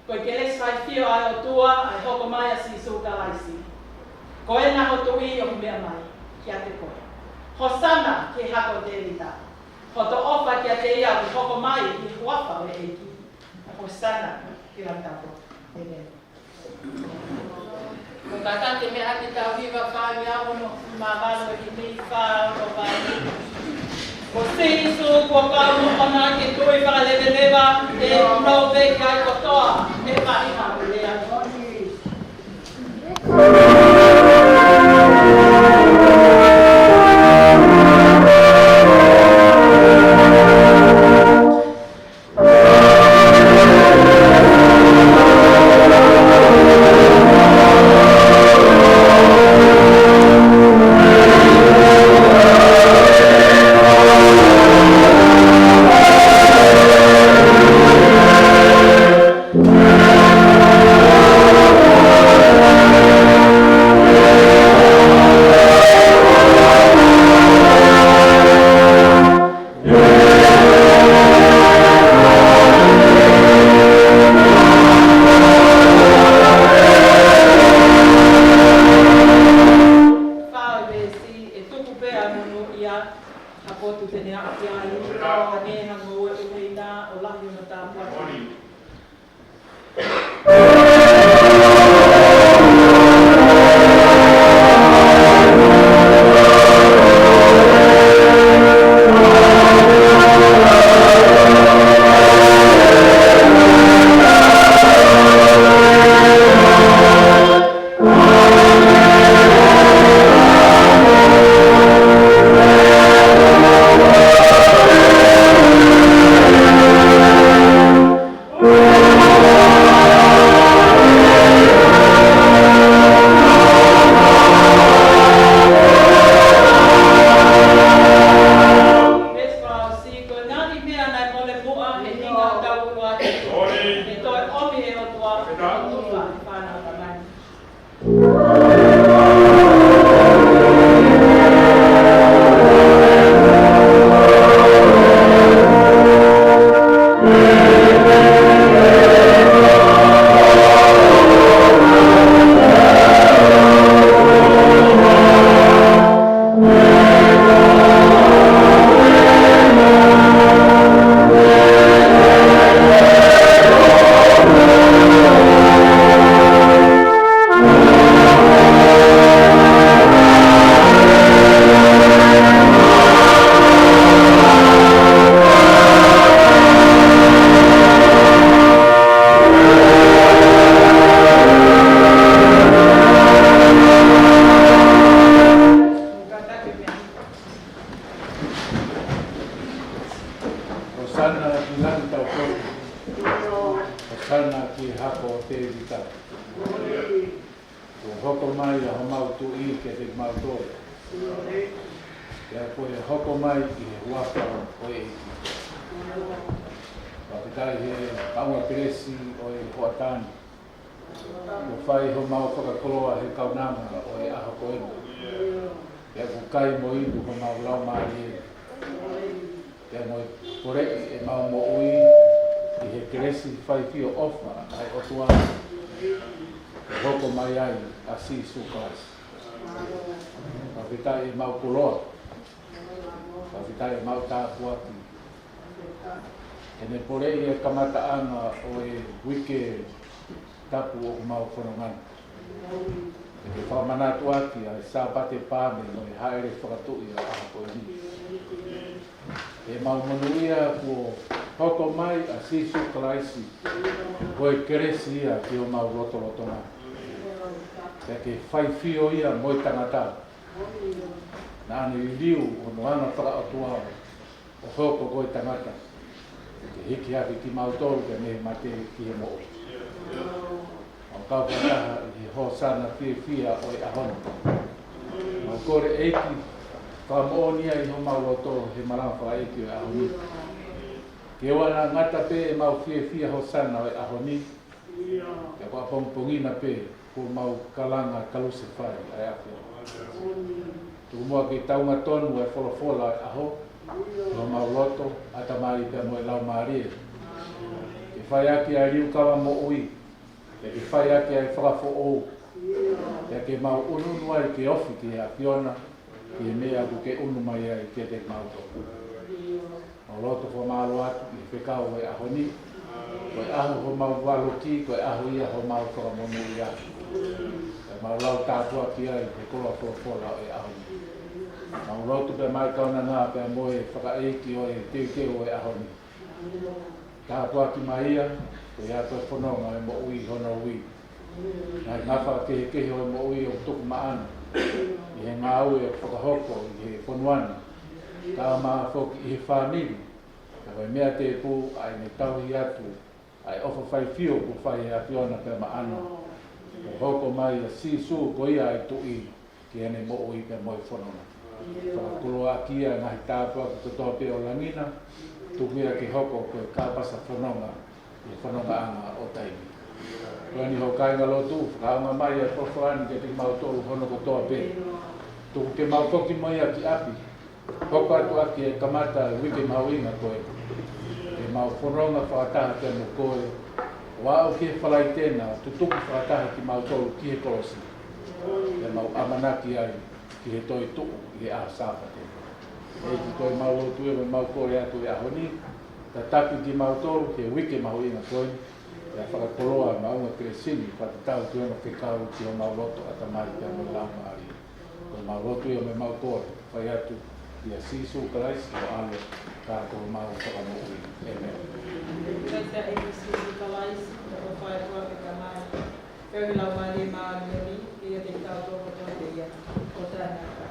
Ko e kelesi faifio ʻa e ʻOtua, ʻa e hoko mai ʻa Sīsū Kalaisi. Ko ena ho tuʻi ʻoku meʻa mai, kiate koe. Hōsana ki he Hako ʻo Tēvita. Hoto ʻofa kiate ia ʻoku hoko mai ʻi he huafa ʻo e ʻEiki. Hōsana ki langi taupotu. ʻĒmeni. Ko e kātaki meʻa ʻaki e tau hiva fāngeau ono mā valu ʻi he himi fā ono valu. Ko Sīsū kuo pau moʻoni ke tui fakaleveleva, ʻe punou pē ki ai kotoa e faʻahinga ʻo e lea. Te ne aʻu ki ai, ʻo hangē ha ngoue ʻuhinga, ʻo lahi hono tāpuaki. Veesi fakaʻosi, ko e ngaahi meʻa naʻe mole muʻa, ʻe hanga ʻo tau ʻuluaki. ʻE toe ʻomi ʻe he ʻOtua, ʻo tufa ʻa e fānau tamai. Hōsana ki langi taupotu. Hōsana ki he Hako ʻo Tēvita. Kuo hoko mai ʻa homau Tuʻi kiate kimautolu. Pea kuo hoko mai ʻi he huafa ʻo e ʻEiki. Fakafetaʻi he kaunga kelesi ʻo e hoʻatā ni. Kuo fai homau fakakoloa he kaunanga ʻo e ʻaho ko eni. Pea kuo kai mo inu homau laumālie. Pea mo e poleʻi ʻemau moʻui ʻi he kelesi faifio ʻofa ʻa e ʻOtua. Kuo hoko mai ai ʻa Sīsū Kalaisi. Fakafetaʻi ʻemau koloa. Fakafetaʻi ʻemau tāpuaki. ʻEne poleʻi e kamataʻanga ʻo e uike tapu ʻoku mau fononga ni. Pea ke fakamanatu ʻaki ʻa e Sāpate Paame mo e hāʻele fakatuʻi ʻo e ʻaho ko eni. ʻEmau monūʻia kuo hoko mai ʻa Sīsū Kalaisi ko e kelesi ia ki homau lotolotonga. Pea ke faifio ia mo e tangata. Naʻa ne liliu hono anga fakaʻotua ʻo hoko ko e tangata, ke hiki hake kimautolu mei he mate ki he moʻui. ʻOku mau kau fakataha ʻi he hōsana fiefia ʻo e ʻaho ni. Mau kole ʻEiki, fakamoʻoni ia ʻi homau loto he malanga fakaʻeiki ʻo e ʻaho ni. Ke ʻoua naʻa ngata pē ʻemau fiefia hōsana ʻo e ʻaho ni, pea ko ʻapongipongi na pē, kuo mau kalanga kalusefai ʻa e ʻAfiona. Tuku muʻa ke taunga tonu ʻa e folofola ʻo e ʻaho, ʻi homau loto, ʻatamai pea mo e laumālie. Ke fai ʻaki ʻa e liukava moʻui, pea ke fai ʻaki ʻa e fakafoʻou, pea ke mau ʻunuʻunu ai ke ofi ki he ʻAfiona, ki he meʻa ʻoku ke ʻunu mai ai kiate kimautolu. Mau lotu fakamālō atu ʻi he fekau ʻo e ʻaho ni. Ko e ʻaho homau valoki, ko e ʻaho ia homau fakamonūʻia. Pea mau lau tāpuaki ai he koloa folofola ʻo e ʻaho ni. Mau lotu pea mai kaunanga pea mo e fakaʻeiki ʻo e teuteu ʻo e ʻaho ni. Tāpuaki mai ia, ko ia ko e fononga ʻo e moʻui hono ui. Ngaahi ngafa kehekehe ʻo e moʻui ʻoku tuku maʻana ʻi he ngāue ʻoku fakahoko ʻi he fonua ni, kae ʻumaʻā foki ʻi he fāmili. Ka ko e meʻa tēpū ʻa ʻene tauhi atu ʻa e ʻofa faifio kuo fai ʻe he ʻAfiona pea maʻana. Kuo hoko mai ʻa Sīsū ko ia ʻa e Tuʻi ki heʻene moʻui pea mo e fononga. Fakakoloaʻaki ia ʻa e ngaahi tāpuaki kotoa pē ʻo langi na, tuku ia ke hoko ko e kāpasa fononga ʻi he fonongaʻanga ʻo taimi. Ko eni hoʻo kāinga lotu, fakaʻaonga mai ʻa e folofola ni kiate kimautolu hono kotoa pē. Tuku ke mau foki mo ia ki ʻapi, hoko atu ʻaki e kamata ʻo e uike mahuʻinga ko eni. Ke mau fononga fakataha pea mo koe, ʻo aʻu ki he Falaite na, tutuki fakataha kimautolu ki he kolosi. Ke mau ʻamanaki ai ki he toetuʻu ʻi he ʻaho Sāpate. ʻEiki, ko ʻemau lotu ia mo ʻemau kole atu he ʻaho ni, tataki kimautolu he uike mahuʻinga ko eni, pea fakakoloa ʻemau kelesi ni, pea tatau ki hono fekau ki homau loto, ʻatamai pea mo e laumālie. Ko ʻemau lotu ia mo ʻemau kole, fai atu ʻia Sīsū Kalaisi ko e ʻAlo, ka ko homau Fakamoʻui. ʻĒmeni. Ko e ʻEiki ko Sīsū Kalaisi, ko e ʻofa ʻa e ʻOtua ko e Tamai, feohi ʻa e Laumālie Māʻoniʻoni, ke ʻiate kitautolu kotoa pē ia, ʻo taʻengata.